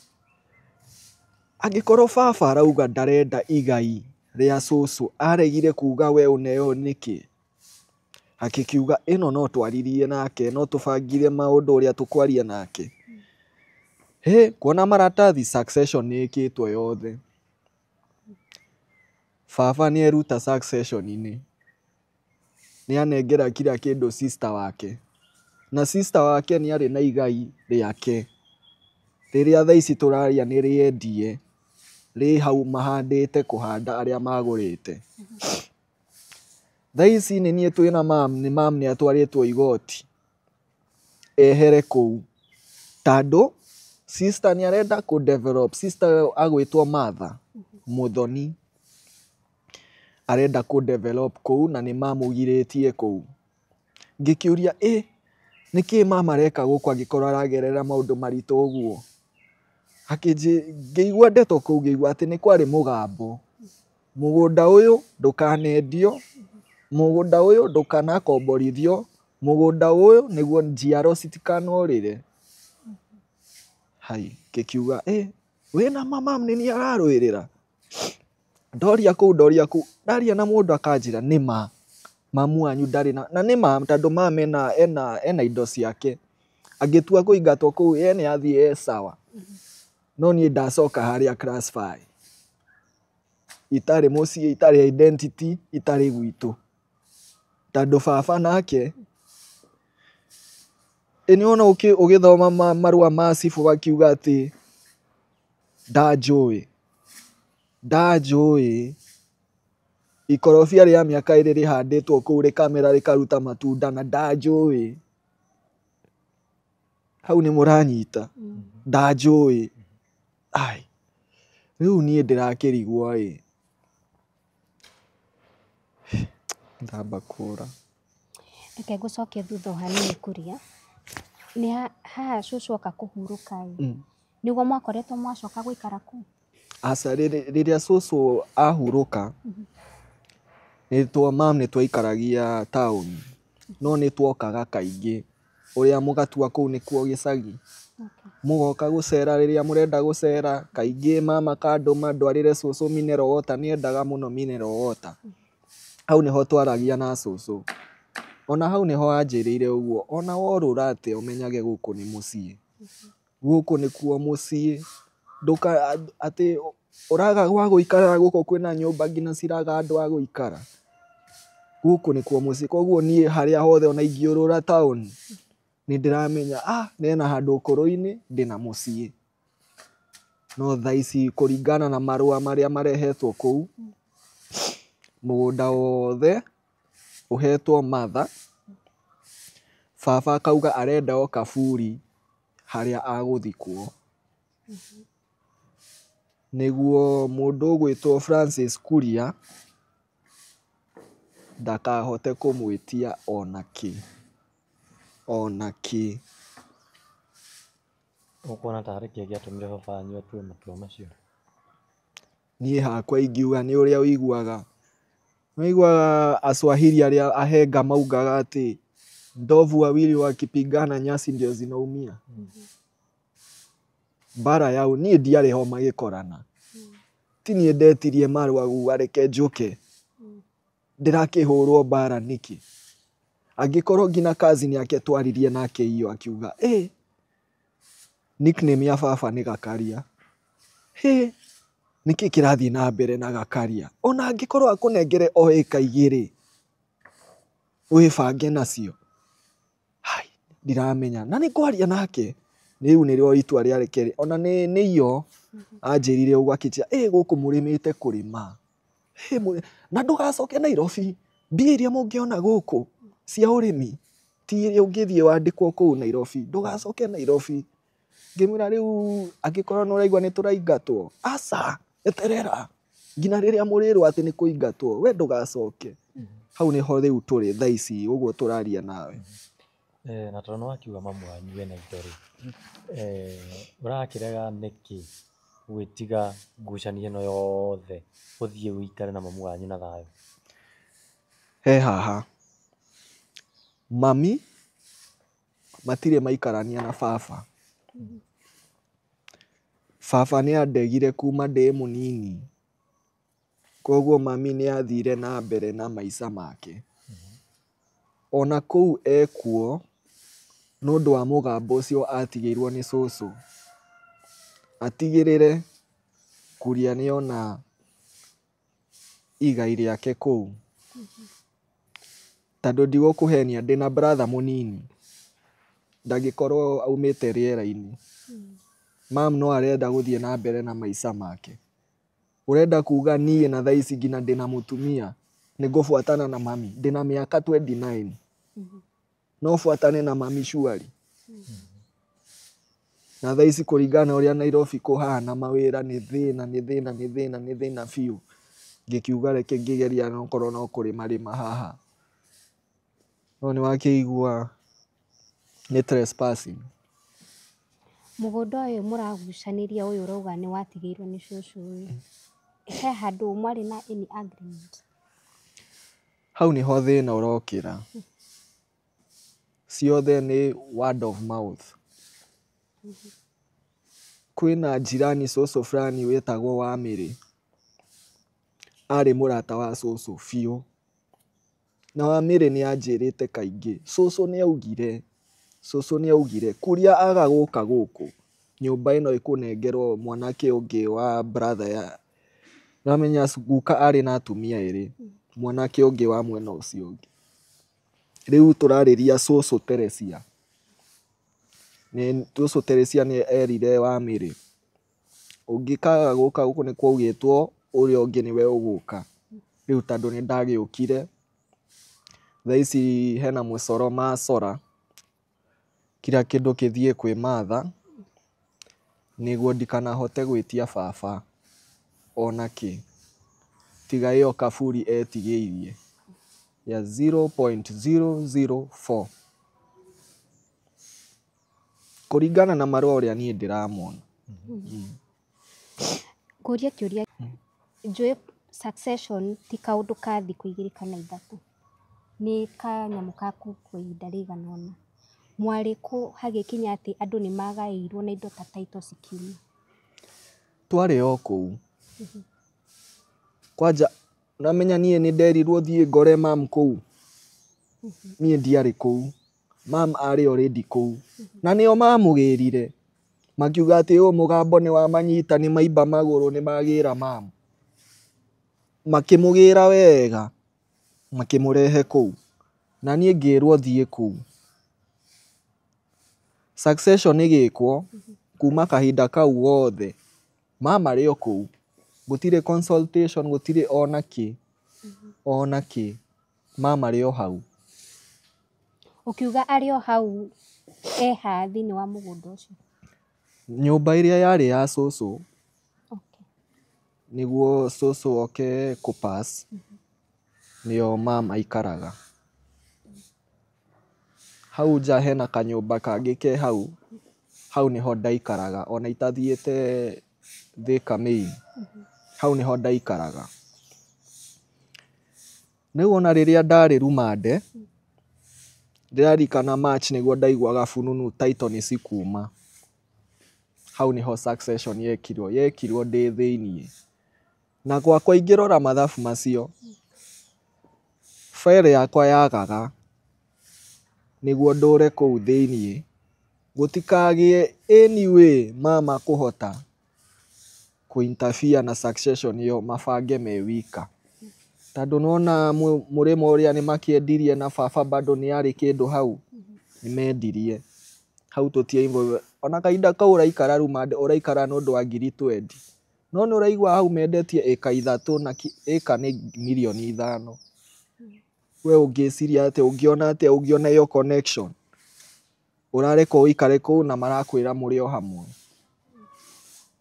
angĩkorwo baba arauga ndarenda igai rĩa cũcũ, aregire kuga we ũneo nĩkĩ?" Akĩkiuga ĩno no twaririe nake, no tũbangire maũndũ ũrĩa tũkwaria nake. Hĩ, kuona maratathi succession nĩ ĩkĩtwo yothe. Baba nĩ eruta succession-inĩ. Nĩ anengera kila kĩndũ sister wake. Na sister wake nĩ arĩ na igai rĩake. Rĩrĩa thaa ici tũraria nĩ rĩendie, rĩ hau mahandĩte kũhanda arĩa magũrĩte. Thaa ici nĩ niĩ twĩna mam, nĩ mam nĩ atwarĩtwo igoti ehere kũu, tondũ Sister nĩ arenda kũ develop, sister agwĩtwo Martha Muthoni, arenda kũ develop kũu na nĩ mamũgirĩtie kũu. Ngĩkĩũria ĩ nĩkĩ mama areka gũkũ angĩkorwo aragerera maũndũ maritũ ũguo? Ngĩigua ndeto kũu, ngĩigua atĩ nĩ kwarĩ mũgambo, mũgũnda ũyũ ndũkanendio, mũgũnda ũyũ ndũkanakomborithio, mũgũnda ũyũ nĩguo njiaro citikanorĩre. Hai, ngĩkiuga ĩ wĩna mama nĩ niĩ ararũĩrĩra. Ndoria kũu, ndoria kũu, ndaria na mũndũ akanjĩra nĩ ma mamu wanyu ndarĩ na nĩ ma tondũ mama ena indo ciake, angĩtua kũingatwo kũu ye nĩ athiĩ e sawa. No niĩ ndacoka harĩa class 5 itarĩ mũciĩ, itarĩ identity, itarĩ gwitũ, tondũ baba nake ĩ nĩwona ũgĩthoma marũa ma cibũ akiuga atĩ ndanjũĩ, ndanjũĩ, ikorobia rĩa mĩaka ĩrĩ rĩhandĩtwo kũu rĩkamera rĩkaruta matunda na ndanjũĩ. Hau nĩ mũranyita, ndanjũĩ. Ai, rĩu niĩ ndĩrakĩrigwo ĩ, ndamba kũra. Reke ngũcokie thutha o hanini Kuria. Nĩ haha cũcũ oka kũhurũka ĩ, nĩguo mwakoretwo mwacoka gũikara kũu? Aca, rĩrĩa cũcũ ahurũka, mam nĩ twaikaragia taũni, no nĩ twokaga kaingĩ. Ũrĩa mũgatua kũu nĩkuo gĩcagi. Mũgoka gũcera rĩrĩa mũrenda gũcera, kaingĩ mama akandũma ndwarĩre cũcũ mineral water, nĩ endaga mũno mineral water. Hau nĩho twaragia na cũcũ. Ona hau nĩho anjĩrĩire ũguo, ona worũra atĩa ũmenyage gũkũ nĩ mũciĩ. Gũkũ nĩkuo mũciĩ. Ndũka atĩ ũraga gwa gũikara gũkũ kwĩna nyũmba nginya ciraga andũ a gũikara. Gũkũ nĩkuo mũciĩ. Koguo niĩ harĩa hothe ona ingĩũrũra taũni, nĩ ndĩramenya nena handũ ũkũrũ-inĩ ndĩna mũciĩ. No thaa ici kũringana na marũa marĩa marehetwo kũu, mũgũnda wothe ũhetwo Martha, baba akauga arenda o kaburi harĩa agũthikwo. Nĩguo mũndũ ũgwĩtwo Francis Kuria ndakahote kũmwĩtia ona kĩ, ona kĩ. Ũkuona tarĩ kĩĩ gĩatũmire baba wanyu atue matua macio? Niĩ hakwa ingiuga nĩ ũrĩa ũiguaga. Ũiguaga Aswahili arĩa ahenga maugaga atĩ ndovu wawili wakipigana nyasi ndio zinaumia. Mbara yao niĩ ndiarĩ ho magĩkorana. Ti niĩ ndetirie marũa guga reke njũke. Ndĩrakĩhũrwo mbara nĩkĩ? Angĩkorwo nginya cousin yake twaririe nake iyo akiuga ĩ nickname ya baba nĩ Gakaria. Hĩ, nĩkĩ kĩrathiĩ na mbere na Gakaria? Ona angĩkorwo akũnengere o ĩka igĩrĩ wĩbange nacio. Hai, ndiramenya. Na nĩ ngwaria nake. Rĩu nĩrĩo itua rĩa kerĩ. Ona nĩ iyo anjĩrire ũguo akĩnjĩra ĩ gũkũ mũrĩmĩte kũrĩma. Na ndũgacoke Nairobi. Mbia iria mũngĩona gũkũ cia ũrĩmi ti iria ũngĩthiĩ wandĩkwo kũu Nairobi. Ndũgacoke Nairobi. Ngĩmwĩra rĩu angĩkorwo nĩ ũraigua nĩ tũraingatwo, aca, eterera nginya rĩrĩa mũrĩrwo atĩ nĩ kũingatwo, we ndũgacoke. Hau nĩho rĩu tũrĩ thaa ici ũguo tũraria nawe. Na tondũ nĩ wakiuga mamu wanyu ena indo rĩ, ũrakĩrega nĩkĩ gwĩtiga ngucanio ĩno yothe ũthiĩ ũikare na mamu wanyu na thayũ? He haha mami matirĩ maikarania na baba. Baba nĩ andegire kuma ndĩ mũnini, koguo mami nĩ athire na mbere na maica make. Ona kũu ekuo nĩ ũndũ wa mũgambo ũcio atigĩirwo nĩ cũcũ, atigĩrĩre Kuria nĩona igai rĩake kũu. Tondũ ndigũkũhenia ndĩna brother mũnini, ndangĩkorwo aumĩte rĩera-inĩ. Mam no arenda gũthiĩ na mbere na maica make. Ũrenda kuga niĩ na thaa ici nginya ndĩna mũtumia nĩ ngũbuatana na mami, ndĩna mĩaka 29. No buatane na mami surely. Na thaa ici kũringana na ũrĩa Nairobi kũhana mawĩra nĩ thĩna nĩ thĩna nĩ thĩna nĩ thĩna biũ. Ngĩkiuga reke ngĩgeria okorwo no kũrĩma rĩma haha. No nĩ wakĩigua nĩ trespassing. Mũgũnda ũyũ mũragucanĩria ũyũ ũrauga nĩ watigĩirwo nĩ cũcũ ĩ, he handũ mwarĩ na any agreement? Hau nĩho thĩna ũrokĩra. Ciothe nĩ word of mouth. Kwĩna jirani cũcũ fulani wĩtagwo Wamĩrĩ. Arĩ mũrata wa cũcũ biũ. Na Wamĩrĩ nĩ anjĩrĩte kaingĩ, cũcũ nĩ augire, cũcũ nĩ augire, Kuria aga gũka gũkũ, nyũmba ĩno ĩkũnengerwo mwanake ũngĩ wa brother ya. Nĩwamenya guka arĩ na atumia erĩ, mwanake ũngĩ wa mwena ũcio ũngĩ. Rĩu tũrarĩria cũcũ Teresia. Cũcũ Teresia nĩ erire Wamĩrĩ, ũngĩkaga gũka gũkũ nĩ kwaugĩtwo ũrĩa ũngĩ nĩwe ũgũka. Rĩu tondũ nĩ ndagĩũkire, thaa ici hena mũcoro macora, kila kĩndũ kĩthiĩ kwĩ Martha, nĩguo ndikanahote gwĩtia baba ona kĩ. Tiga ĩyo kaburi etigĩirie ya 0.004 kũringana na marũa ũrĩa niĩ ndĩramona. Ngũrie kĩũria, njũĩ succession ti kaũndũ ka thikũ igĩrĩ kana ithatũ, nĩ kanyamũ ka kwa ihinda rĩigana ũna. Mwarĩ kũ hagĩkinya atĩ andũ nĩ magaĩirwo na indo ta title cikiuma? Twarĩ o kũu. Kwanja ũramenya niĩ nĩ nderirwo thiĩ ngore mam kũu. Niĩ ndiarĩ kũu. Mam arĩ already kũu. Na nĩo mamũgĩrire. Makiuga atĩ ũyũ mũgambo nĩ wamanyita nĩ maimba magũrũ nĩ magĩra mam. Makĩmũgĩra wega, makĩmũrehe kũu. Na niĩ ngĩrwo thiĩ kũu. Succession ĩgĩkwo kuma kahinda kau gothe mam arĩ o kũu. Gũtirĩ consultation, gũtirĩ ona kĩ, ona kĩ. Mam arĩ o hau. Ũkiuga arĩ o hau eha thĩinĩ wa mũgũnda ũcio? Nyũmba ĩrĩa yarĩ ya cũcũ, Okay. nĩguo cũcũ oke kũ pass, nĩo mam aikaraga. Hau nja hena kanyũmba kangĩ ke hau, hau nĩho ndaikaraga ona itathiĩte Thika main, hau nĩho ndaikaraga. Rĩu ona rĩrĩa ndarĩ rumande, ndĩraririkana March nĩguo ndaiguaga fununu title nĩ cikuma. Hau nĩho succession yekirwo, yekirwo ndĩ thĩiniĩ. Na gwakwa ingĩrora mathabu macio, file yakwa yagaga nĩguo ndũre kũu thĩiniĩ, gũtikagĩe anyway mama kũhota kũ interfere na succession ĩyo mabange me wika. Tondũ nĩwona mũrĩmo ũrĩa nĩ makĩendirie na baba bado nĩ arĩ kĩndũ hau, nĩ mendirie. Hau tũtia involve. Ona kahinda kau ũraikara rumande ũraikara nĩ ũndũ wa ngiri 20. No nĩ ũraigua hau mendetie ĩka ithatũ na ĩka nĩ mirioni 5. We ũngĩciria atĩa, ũngĩona atĩa, ũngĩona ĩyo connection? Ũrarekwo ũikare kũu na marakwĩra mũrĩ o hamwe.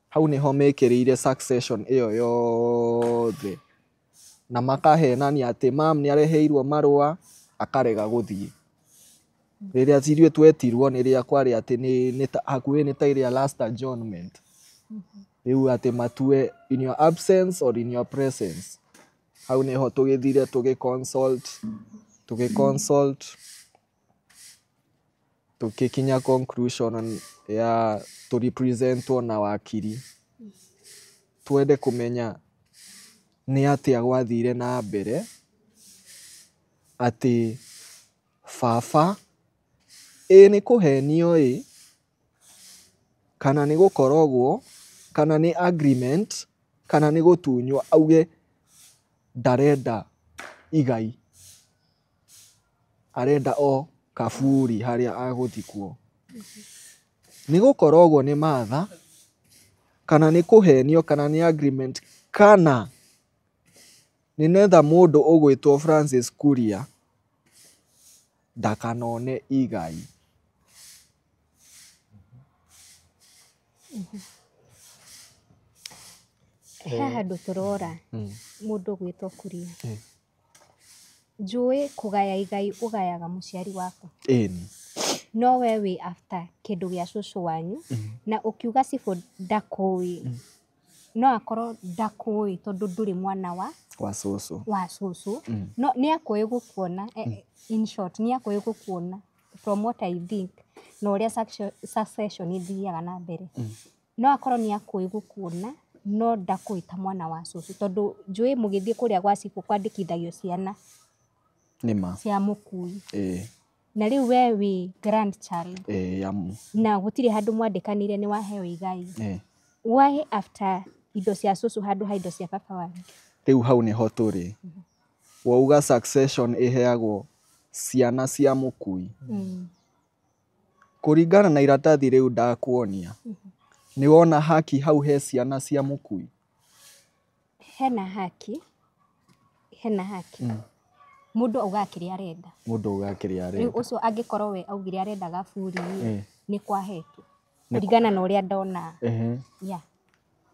Hau nĩho mekĩrĩire succession ĩyo yothe. Na makahenania atĩ mam nĩ areheirwo marũa akarega gũthiĩ. Rĩrĩa ithuĩ twetirwo nĩ rĩrĩa kwarĩ atĩ nĩ hakuhĩ nĩ ta ĩrĩa last adjournment. Rĩu atĩ matue in your absence or in your presence. Hau nĩho tũgĩthire tũgĩ consult, tũgĩ consult, tũgĩkinya conclusion ya tũ representwo na wakiri. Twende kũmenya nĩ atĩa gwathire na mbere atĩ baba ĩ nĩ kũhenio ĩ, kana nĩ gũkorogwo, kana nĩ agreement, kana nĩ gũtunywo auge ndarenda igai, arenda o kaburi harĩa agũthikwo. Nĩ gũkorogwo nĩ Martha, kana nĩ kũhenio, kana nĩ agreement, kana nĩ netha mũndũ ũgwĩtwo Francis Kuria ndakanone igai. He handũ tũrora mũndũ gwĩtwo Kuria. Njũĩ kũgaya igai ũgayaga mũciari waku. Ĩni. No we wĩ after kĩndũ gĩa cũcũ wanyu na ũkiuga cibũ ndakũĩ, no akorwo ndakũĩ tondũ ndũrĩ mwana wa cũcũ. Wa cũcũ. No nĩ akũĩ gũkuona, in short nĩ akũĩ gũkuona from what I think na ũrĩa succession ithiaga na mbere. No akorwo nĩ akũĩ gũkuona no ndakũĩ ta mwana wa cũcũ tondũ njũĩ mũgĩthiĩ kũrĩa gwa cibũ kwandĩkithagio ciana Nĩma. cia mũkui. Na rĩu we wĩ grandchild. Na gũtirĩ handũ mwandĩkanire nĩ waheo igai. Why after indo cia cũcũ handũ ha indo cia baba wanyu? Rĩu hau nĩho tũrĩ. Wauga succession ĩheagwo ciana cia mũkui. Kũringana na iratathi rĩu ndakuonia, nĩ wona haki hau he ciana cia mũkui? Hena haki. Hena haki. Mũndũ augaga kĩrĩa arenda. Mũndũ augaga kĩrĩa arenda. Rĩu ũcio angĩkorwo we augire arenda gaburi nĩ kwahetwo. Kũringana na ũrĩa ndona. Yeah.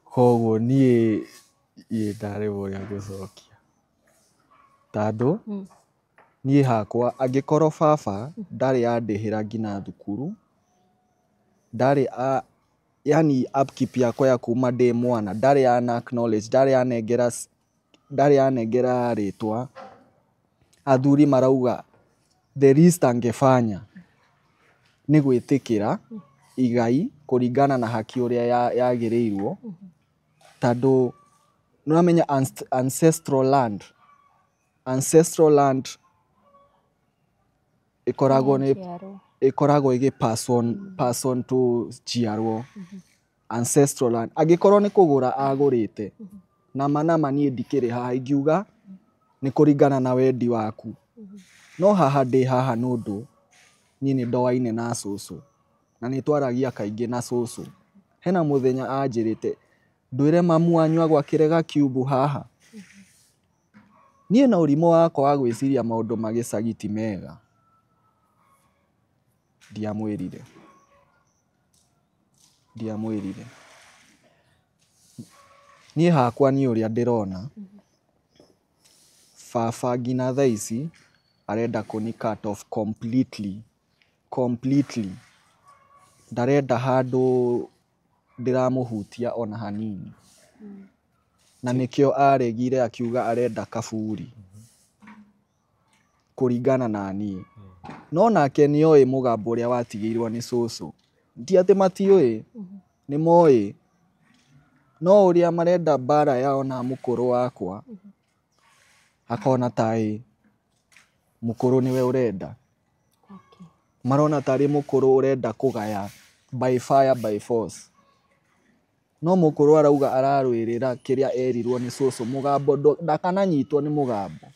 Koguo niĩ ndaremwo ũrĩa ngũcokia. Tondũ niĩ hakwa angĩkorwo baba ndarĩ andĩhĩra nginya thukuru, ndarĩ a yani upkeep yakwa ya kuma ndĩ mwana, ndarĩ ana acknowledge, ndarĩ anengera rĩtwa, athuri marauga the least angefanya nĩ gwĩtĩkĩra igai kũringana na haki ũrĩa yagĩrĩirwo, tondũ nĩũramenya ancestral land ĩkoragwo nĩ ĩkoragwo ĩgĩ pass on to njiarwo. Ancestral land angĩkorwo nĩ kũgũra agũrĩte, nama nama niĩ ndikĩrĩ haha ingiuga nĩ kũringana na wendi waku, no haha ndĩ haha nĩ ũndũ niĩ nĩ ndoaine na cũcũ na nĩ twaragia kaingĩ na cũcũ. Hena mũthenya anjĩrĩte ndwĩre mamu wanyu agwakĩre gakiumbu haha. Niĩ na ũrimũ wakwa wa gwĩciria maũndũ ma gĩcagi ti mega, ndiamwĩrire. Niĩ hakwa niĩ ũrĩa ndĩrona, baba nginya thaa ici arenda kũni cut off completely. Ndarenda handũ ndĩramũhutia ona hanini. Na nĩkĩo aregire akiuga arenda kaburi kũringana na niĩ. No nake nĩoĩ mũgambo ũrĩa watigĩirwo nĩ cũcũ. Ti atĩ matiũĩ, nĩ moĩ. No ũrĩa marenda mbara yao na mũkũrũ wakwa, akona taĩ mũkũrũ nĩwe ũrenda. Marona tarĩ mũkũrũ ũrenda kũgaya by fire by force. No mũkũrũ arauga ararũĩrĩra kĩrĩa erirwo nĩ cũcũ, mũgambo ndakananyitwo nĩ mũgambo.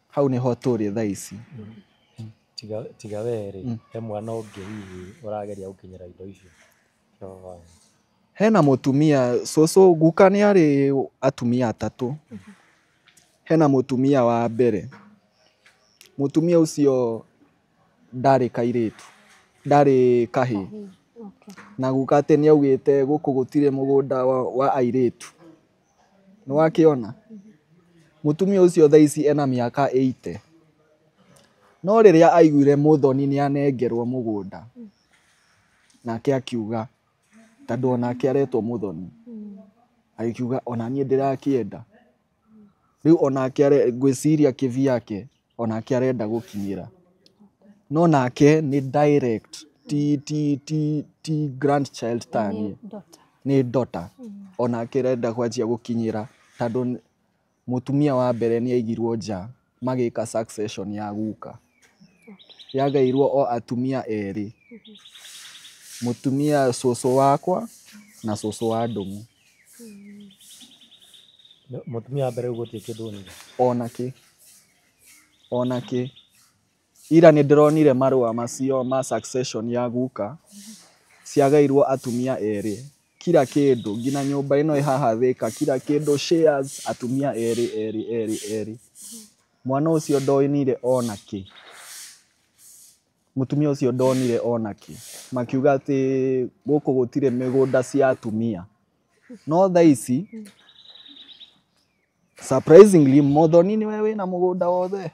Hau nĩho tũrĩ thaa ici. Tiga we rĩ, he mwana ũngĩ hihi ũrageria gũkinyĩra indo icio? Hena mũtumia cũcũ guka nĩ arĩ atumia atatũ. Hena mũtumia wa mbere. Mũtumia ũcio ndarĩ kairĩtu, ndarĩ kahĩĩ. Na guka atĩ nĩ augĩte gũkũ gũtirĩ mũgũnda wa airĩtu. Nĩ wakĩona? Mũtumia ũcio thaa ici ena mĩaka 80. No rĩrĩa aiguire Mũthoni nĩ anengerwo mũgũnda, nake akiuga, tondũ onake aretwo Mũthoni, agĩkiuga ona niĩ ndĩrakĩenda. Rĩu onake ngwĩciria kĩvyake onake arenda gũkinyĩra. No nake nĩ direct, ti grandchild ta niĩ. Nĩ daughter. Onake arenda kwanjia gũkinyĩra tondũ mũtumia wa mbere nĩ aigirwo nja magĩka succession ya guka. Yagairwo o atumia erĩ. Mũtumia cũcũ wakwa na cũcũ wa Ndũng'ũ. Mũtumia wa mbere gũtirĩ kĩndũ onire? Ona kĩ. Ira nĩ ndĩronire marũa macio ma succession ya guka, ciagairwo atumia erĩ. Kila kĩndũ nginya nyũmba ĩno ĩ haha Thĩka, kila kĩndũ shares atumia erĩ erĩ erĩ erĩ. Mwana ũcio ndonire ona kĩ. Mũtumia ũcio ndonire onake. Makiuga atĩ gũkũ gũtirĩ mĩgũnda cia atumia. No thaa ici surprisingly Muthoni nĩwe wĩna mũgũnda wothe.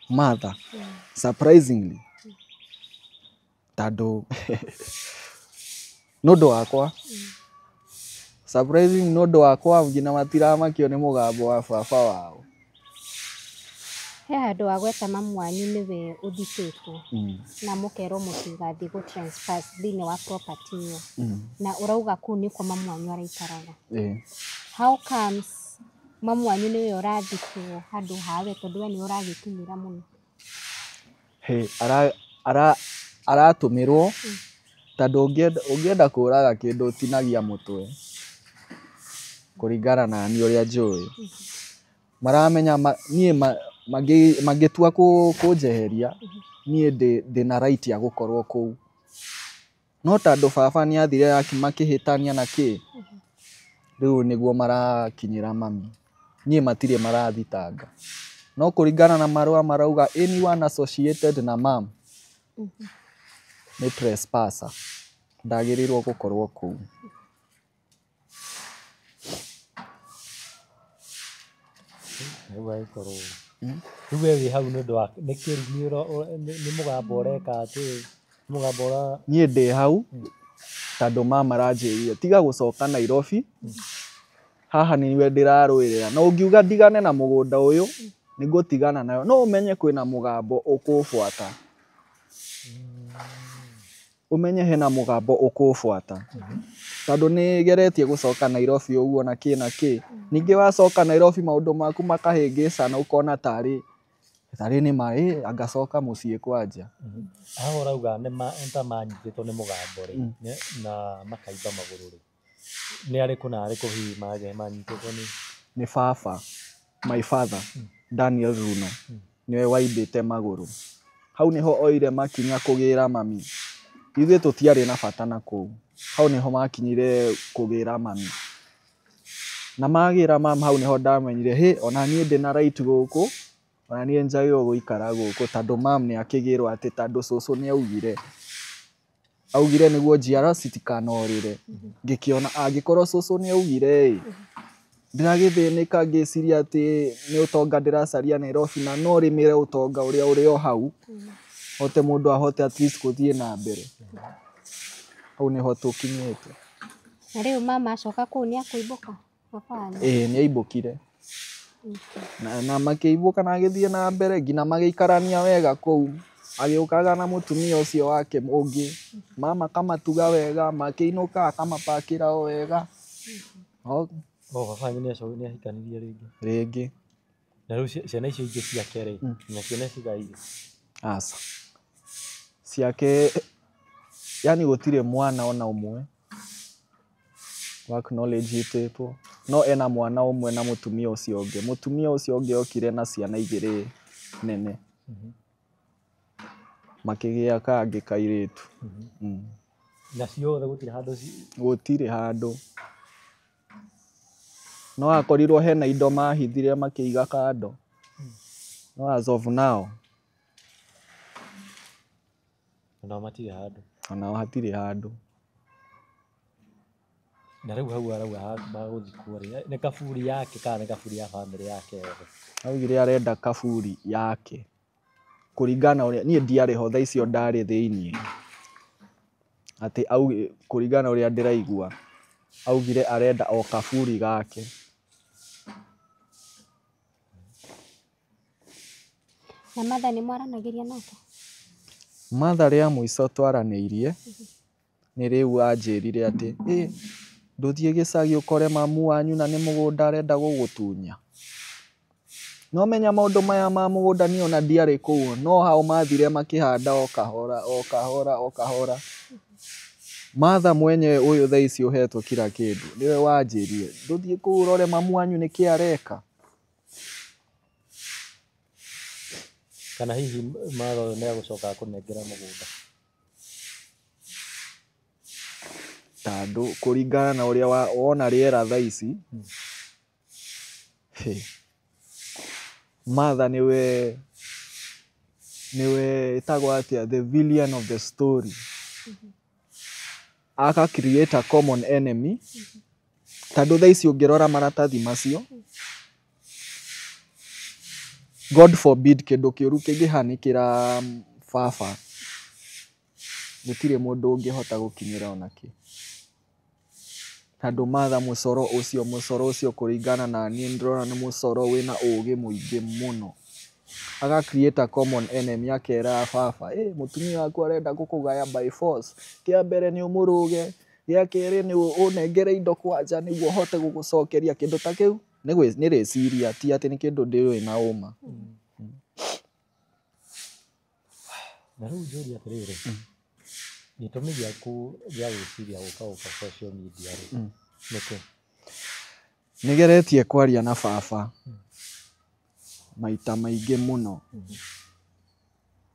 Martha. Surprisingly. Tondũ nĩ ũndũ wakwa. Surprising nĩ ũndũ wakwa nginya matiramakio nĩ mũgambo wa baba wao. He handũ wagweta mamu wanyu nĩwe ũthikĩtwo na mũkerwo mũtigathiĩ gũ trespass thĩinĩ wa property ĩyo. Na ũrauga kũu nĩkuo mamu wanyu araikaraga. How comes mamu wanyu nĩwe ũrathikwo handũ hawe tondũ we nĩwe ũragĩkinyĩra mũno? Hey, aratũmĩrwo tondũ ũngĩenda kũraga kĩndũ ũtinagia mũtwe kũringana na niĩ ũrĩa njũĩ. Maramenya niĩ mangĩtua kũnjeheria niĩ ndĩna right ya gũkorwo kũu. No tondũ baba nĩathire makĩhĩtania na kĩ, rĩu nĩguo marakinyĩra mami. Niĩ matirĩ marathitanga. No kũringana na marũa marauga anyone associated na mum nĩ trespasser. Ndagĩrĩirwo gũkorwo kũu. Rĩu agĩkorwo rĩu we wĩ hau nĩ ũndũ wa nĩ kĩrumi nĩ mũgambo ũreka atĩ mũgambo ũra Niĩ ndĩ hau tondũ mama aranjĩrire tiga gũcoka Nairobi, haha nĩwe ndĩrarũĩrĩra. Na ũngiuga ndigane na mũgũnda ũyũ nĩngũtigana nayo. No ũmenye kwĩna mũgambo ũkũbuata. Ũmenye hena mũgambo ũkũbuata. Tondũ nĩgeretie gũcoka Nairobi ũguo na kĩ na kĩ. Ningĩ wacoka Nairobi maũndũ maku makahĩngĩcana ũkona tarĩ nĩ ma angacoka mũciĩ kwanja. Haha ũrauga nĩ ta manyitĩtwo nĩ mũgambo rĩ na makaimba magũrũ rĩ, nĩ arĩkũ na arĩkũ hihi manyitĩtwo nĩ? Nĩ baba, my father, Daniel Runo, nĩwe waimbĩte magũrũ. Hau nĩho oire makinya kũgĩra mami. Ithuĩ tũtiarĩ na bata na kũu. Hau nĩho makinyire kũgĩra mami. Na magĩra mami hau nĩho ndamenyire hĩ ona niĩ ndĩna right gũkũ, ona niĩ njagĩrĩirwo gũikara gũkũ tondũ mam nĩ akĩgĩrwo atĩ tondũ cũcũ nĩ augire. Augire nĩguo njiarwa citikanorĩre. Ngĩkĩona angĩkorwo cũcũ nĩ augire ĩ, ndĩragĩthĩnĩka ngĩciria atĩ nĩ ũtonga ndĩracaria Nairobi na no rĩmĩre ũtonga ũrĩa ũrĩ o hau, hote mũndũ ahote at least gũthiĩ na mbere. Hau nĩho tũkinyĩte. Na rĩu mama acoka kũu nĩ akũimbũka? Baba wanyu? Ĩĩ nĩ aimbũkire. Na makĩimbũka na agĩthiĩ na mbere nginya magĩikarania wega kũu. Agĩũkaga na mũtumia ũcio wake ũngĩ. Mama akamatuga wega, makĩinũka akamapakĩra o wega. O baba wanyu nĩ ahikanirie rĩngĩ? Rĩngĩ. Na rĩu ciana icio ingĩ ciake rĩ, nacio nĩ acigaĩire? Aca. Ciake yani gũtirĩ mwana ona ũmwe wa acknowledge ĩtĩtwo. No ena mwana ũmwe na mũtumia ũcio ũngĩ. Mũtumia ũcio ũngĩ okire na ciana igĩrĩ nene. Makĩgĩa kangĩ kairĩtu. Na ciothe gũtirĩ handũ? Gũtirĩ handũ. No akorirwo hena indo mahithire makĩiga kando. No as of now onao matirĩ handũ. Onao hatirĩ handũ. Na rĩu hau arauga magũthikwo rĩ, nĩ kaburi yake kana nĩ kaburi ya bamĩrĩ yake yothe? Augire arenda kaburi yake. Kũringana ũrĩa niĩ ndiarĩ ho thaa icio ndarĩ thĩiniĩ. Atĩ kũringana ũrĩa ndĩraigua, augire arenda o kaburi gake. Na Martha nĩ mwaranagĩria nake? Martha rĩa mũico twaranĩirie nĩ rĩu anjĩrire atĩ ĩ ndũthiĩ gĩcagi ũkore mamu wanyu na nĩ mũgũnda arenda gũgũtunya. No menya maũndũ maya ma mũgũnda niĩ ona ndiarĩ kũu, no hao mathire makĩhanda o kahora o kahora o kahora. Martha mwenyewe ũyũ thaa ici ũhetwo kila kĩndũ nĩwe wanjĩrire ndũthiĩ kũu ũrore mamu wanyu nĩkĩ areka. Kana hihi Martha ũyũ nĩ egũcoka akũnengere mũgũnda? Tondũ kũringana na ũrĩa wona rĩera thaa ici, Martha nĩwe Nĩwe ĩtagwo atĩa, the villain of the story. Aka create a common enemy, tondũ thaa ici ũngĩrora maratathi macio, God forbid kĩndũ kĩũru kĩngĩhanĩkĩra baba, gũtirĩ mũndũ ũngĩhota gũkinyĩra onakĩ. Tondũ Martha mũcoro ũcio kũringana na niĩ ndĩrona nĩ mũcoro wĩna ũgĩ mũingĩ mũno. Aga create a common enemy, akera baba, mũtumia waku arenda gũkũgaya by force. Kĩa mbere nĩ ũmũrũge, gĩa kerĩ nĩ ũnengere indo kwanja nĩguo hote gũgũcokeria kĩndũ ta kĩu. Nĩ rĩciria, ti atĩ nĩ kĩndũ ndĩũĩ na ũma. Na rĩu njũrie atĩrĩrĩ, gĩtũmi gĩaku gĩa gwĩciria gũka gũka social media rĩ, nĩkĩ? Nĩgeretie kwaria na baba maita maingĩ mũno,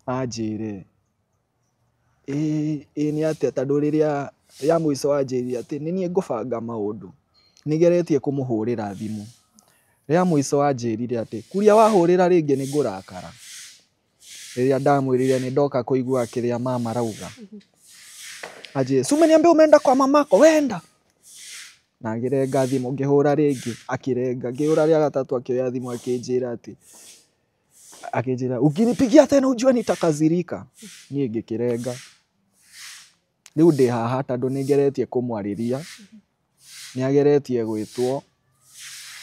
anjĩre ĩ nĩ atĩa, tondũ rĩrĩa rĩa mũico anjĩrire atĩ nĩ niĩ ngũbanga maũndũ. Nĩgeretie kũmũhũrĩra thimũ, rĩa mũico anjĩrire atĩ kuria wahũrĩra rĩngĩ nĩ ngũrakara. Rĩrĩa ndamwĩrire nĩ ndoka kũigua kĩrĩa mama arauga, anjĩrire si umeniambia umeenda kwa mamako, wenda. Na akĩrenga thimũ, ngĩhũra rĩngĩ akĩrenga, ngĩhũra rĩa gatatũ akĩoya thimũ akĩnjĩra atĩ, akĩnjĩra ukinipigia tena ujue nitakasirika. Niĩ ngĩkĩrenga. Rĩu ndĩ haha tondũ nĩngeretie kũmwarĩria, nĩageretie gwĩtwo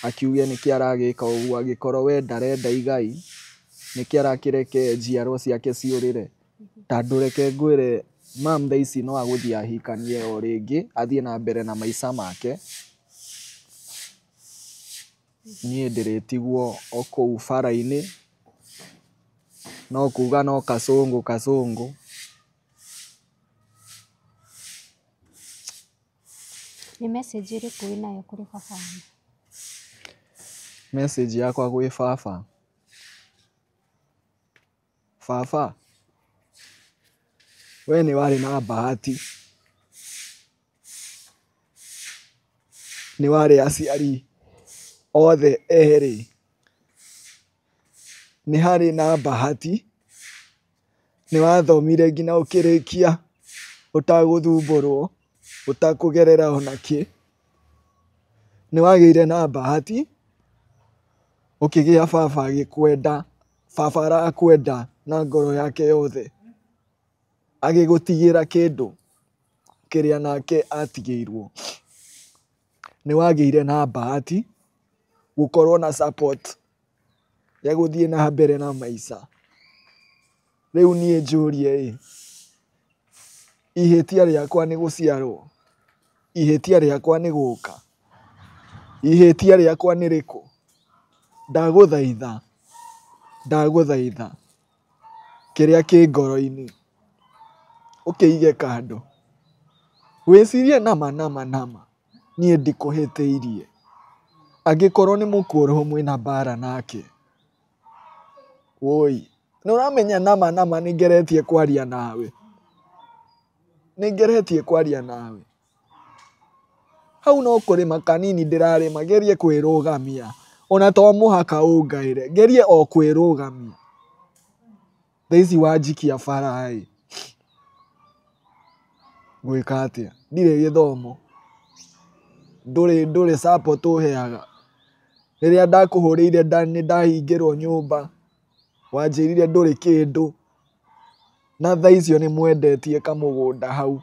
akiuge nĩkĩ aragĩka ũguo, angĩkorwo we ndarenda igai nĩkĩ arakĩreke njiarwa ciake ciũrĩre. Tondũ reke ngwĩre mam thaa ici no agũthiĩ ahikanie o rĩngĩ, athiĩ na mbere na maica make. Niĩ ndĩrĩtigwo o kũu bara-inĩ, no kuga no kacũngũ kacũngũ. Nĩ message ĩrĩkũ wĩnayo kũrĩ baba wanyu? Message yakwa gwĩ baba, baba we nĩ warĩ na bahati, nĩ warĩ aciari othe erĩ, nĩ harĩ na bahati, nĩ wathomire nginya ũkĩrĩkia ũtagũthumbũrwo, ũtakũgerera onakĩ. Nĩ wagĩire na bahati ũkĩgĩa baba agĩkwenda, baba arakwenda na ngoro yake yothe, agĩgũtigĩra kĩndũ kĩrĩa nake atigĩirwo. Nĩ wagĩire na bahati gũkorwo na support ya gũthiĩ na mbere na maica. Rĩu niĩ njũrie ĩ, ihĩtia rĩakwa nĩ gũciarwo, ihĩtia rĩakwa nĩ gũka, ihĩtia rĩakwa nĩ rĩkũ? Ndagũthaitha, ndagũthaitha kĩrĩa kĩ ngoro-inĩ ũkĩige kando, wĩcirie nama nama nama niĩ ndikũhĩtĩirie. Angĩkorwo nĩ mũkũrũ mwĩna mbara nake, woi nĩ ũramenya nama nama nĩngeretie kwaria nawe, nĩngeretie kwaria nawe. Hau no kũrĩma kanini ndĩrarĩma, ngerie kwĩrũgamia, ona to mũhaka ũngaĩre, ngerie o kwĩrũgamia. Thaa ici wanjikia bara ĩ, ngwĩka atĩa? Ndirĩ gĩthomo, ndũrĩ support ũheaga. Rĩrĩa ndakũhũrĩire nĩ ndahingĩrwo nyũmba, wanjĩrire ndũrĩ kĩndũ, na thaa icio nĩ mwendetie kamũgũnda hau.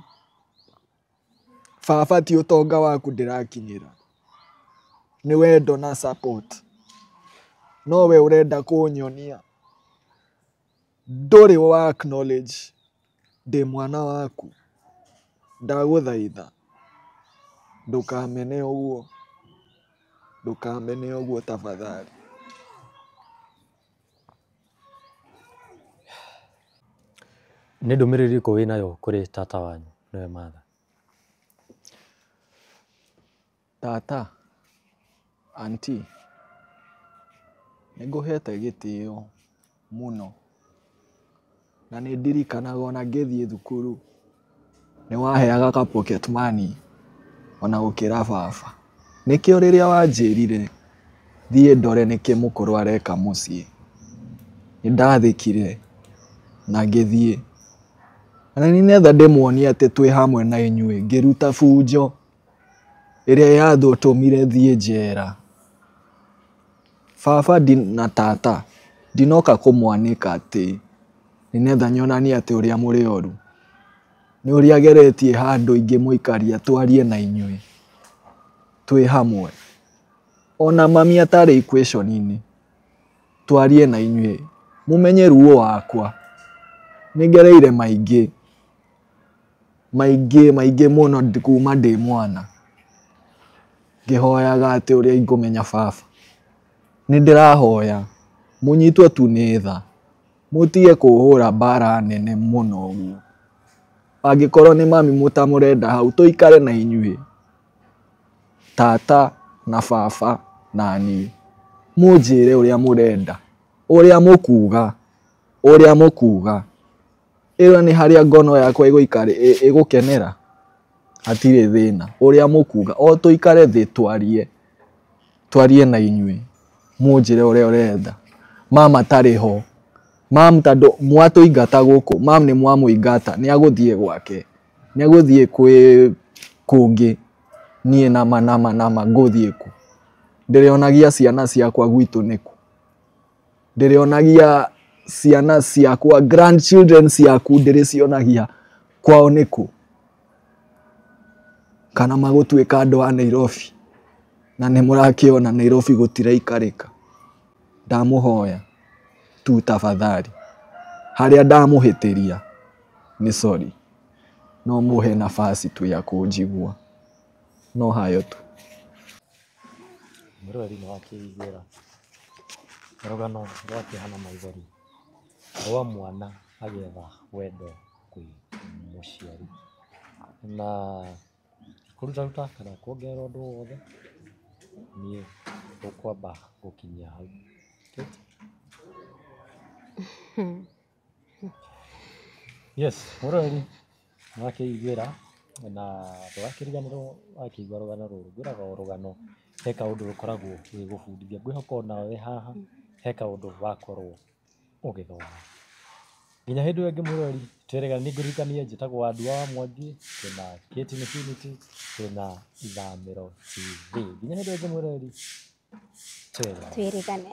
Baba ti ũtonga waku ndĩrakinyĩra, nĩ wendo na support. No we ũrenda kũnyonia ndũrĩ wa acknowledge ndĩ mwana waku. Ndagũthaitha ndũkamene ũguo, ndũkamene ũguo tafadhali. Nĩ ndũmĩrĩri ĩrĩkũ wĩnayo kũrĩ tata wanyu nĩwe Martha? Tata, auntie, nĩ ngũhete gĩtĩo mũno, na nĩ ndirikanaga ona ngĩthiĩ thukuru nĩ waheaga ka pocket money ona gũkĩra baba. Nĩkĩo rĩrĩa wanjĩrire thiĩ ndore nĩkĩ mũkũrũ areka mũciĩ, nĩ ndathĩkire Na ngĩthiĩ. Na nĩ ndĩmuonie atĩ twĩ hamwe na inyuĩ, ngĩruta bunjo ĩrĩa yathũtũmire thiĩ njera. Baba na tata ndinoka kũmwanĩka atĩ nĩgetha nyonanie atĩ ũrĩa mũrĩ oru. Nĩ ũrĩa geretie handũ ingĩmũikaria twarie na inyuĩ twĩ hamwe. Ona mami atarĩ equation-inĩ, twarie na inyuĩ mũmenye ruo wakwa. Nĩngereire maingĩ maingĩ maingĩ mũno kuma ndĩ mwana, ngĩhoyaga atĩ ũrĩa ingũmenya baba. Nĩ ndĩrahoya mũnyitwo tu nĩ tha, mũtige kũhũra mbara nene mũno ũguo. Angĩkorwo nĩ mami mũtamũrenda hau, tũikare na inyuĩ, tata na baba na niĩ, mũnjĩre ũrĩa mũrenda, ũrĩa mũkuga, ũrĩa mũkuga. Ĩyo nĩ harĩa ngono yakwa ĩgũikara ĩgũkenera, hatirĩ thĩna. Ũrĩa mũkuga, o tũikare thĩ twarie, twarie na inyuĩ, mũnjĩre ũrĩa ũrenda. Mama tarĩ ho, mam tondũ mwatũingata gũkũ, mam nĩ mwamũingata, nĩ agũthiĩ gwake, nĩ agũthiĩ kwĩ kũngĩ, niĩ nama nama nama ngũthiĩ kũ? Ndĩrĩonagia ciana ciakwa gwitũ nĩkũ? Ndĩrĩonagia ciana ciakwa, grandchildren ciaku ndĩrĩcionagia kwao nĩkũ? Kana magũtuĩka andũ a Nairobi, na nĩ mũrakĩona Nairobi gũtiraikarĩka. Ndamũhoya tu tafadhali, harĩa ndamũhĩtĩria nĩ sorry, no mũhe nafasi tu ya kũnjigua, no hayo tu. Mwĩroreri nĩ wakĩiguĩra rũgano rwa kĩeha na maithori rwa mwana agĩetha wendo kwĩ mũciari, na kũrutaruta kana kuongerera ũndũ o wothe, niĩ ngũkwamba gũkinyia hau. Kate? Yes, mwĩroreri nĩ wakĩiguĩra na ndũgakĩriganĩrwo wakĩigua rũgano rũrũ, ngwĩraga o rũgano he kaũndũ rũkoragwo rũgĩgũbundithia. Ngwĩhoka onawe wĩ haha he kaũndũ wakorwo ũgĩthoma. Nginya hĩndĩ ĩyo ĩngĩ mwĩroreri, twĩrĩgane. Nĩ ngũririkanie njĩtagwo Wandua wa Mwangi, twĩna Kate Infinity, twĩna Ithamĩro TV. Nginya hĩndĩ ĩyo ĩngĩ mwĩroreri, twĩrĩgane. Twĩrĩgane.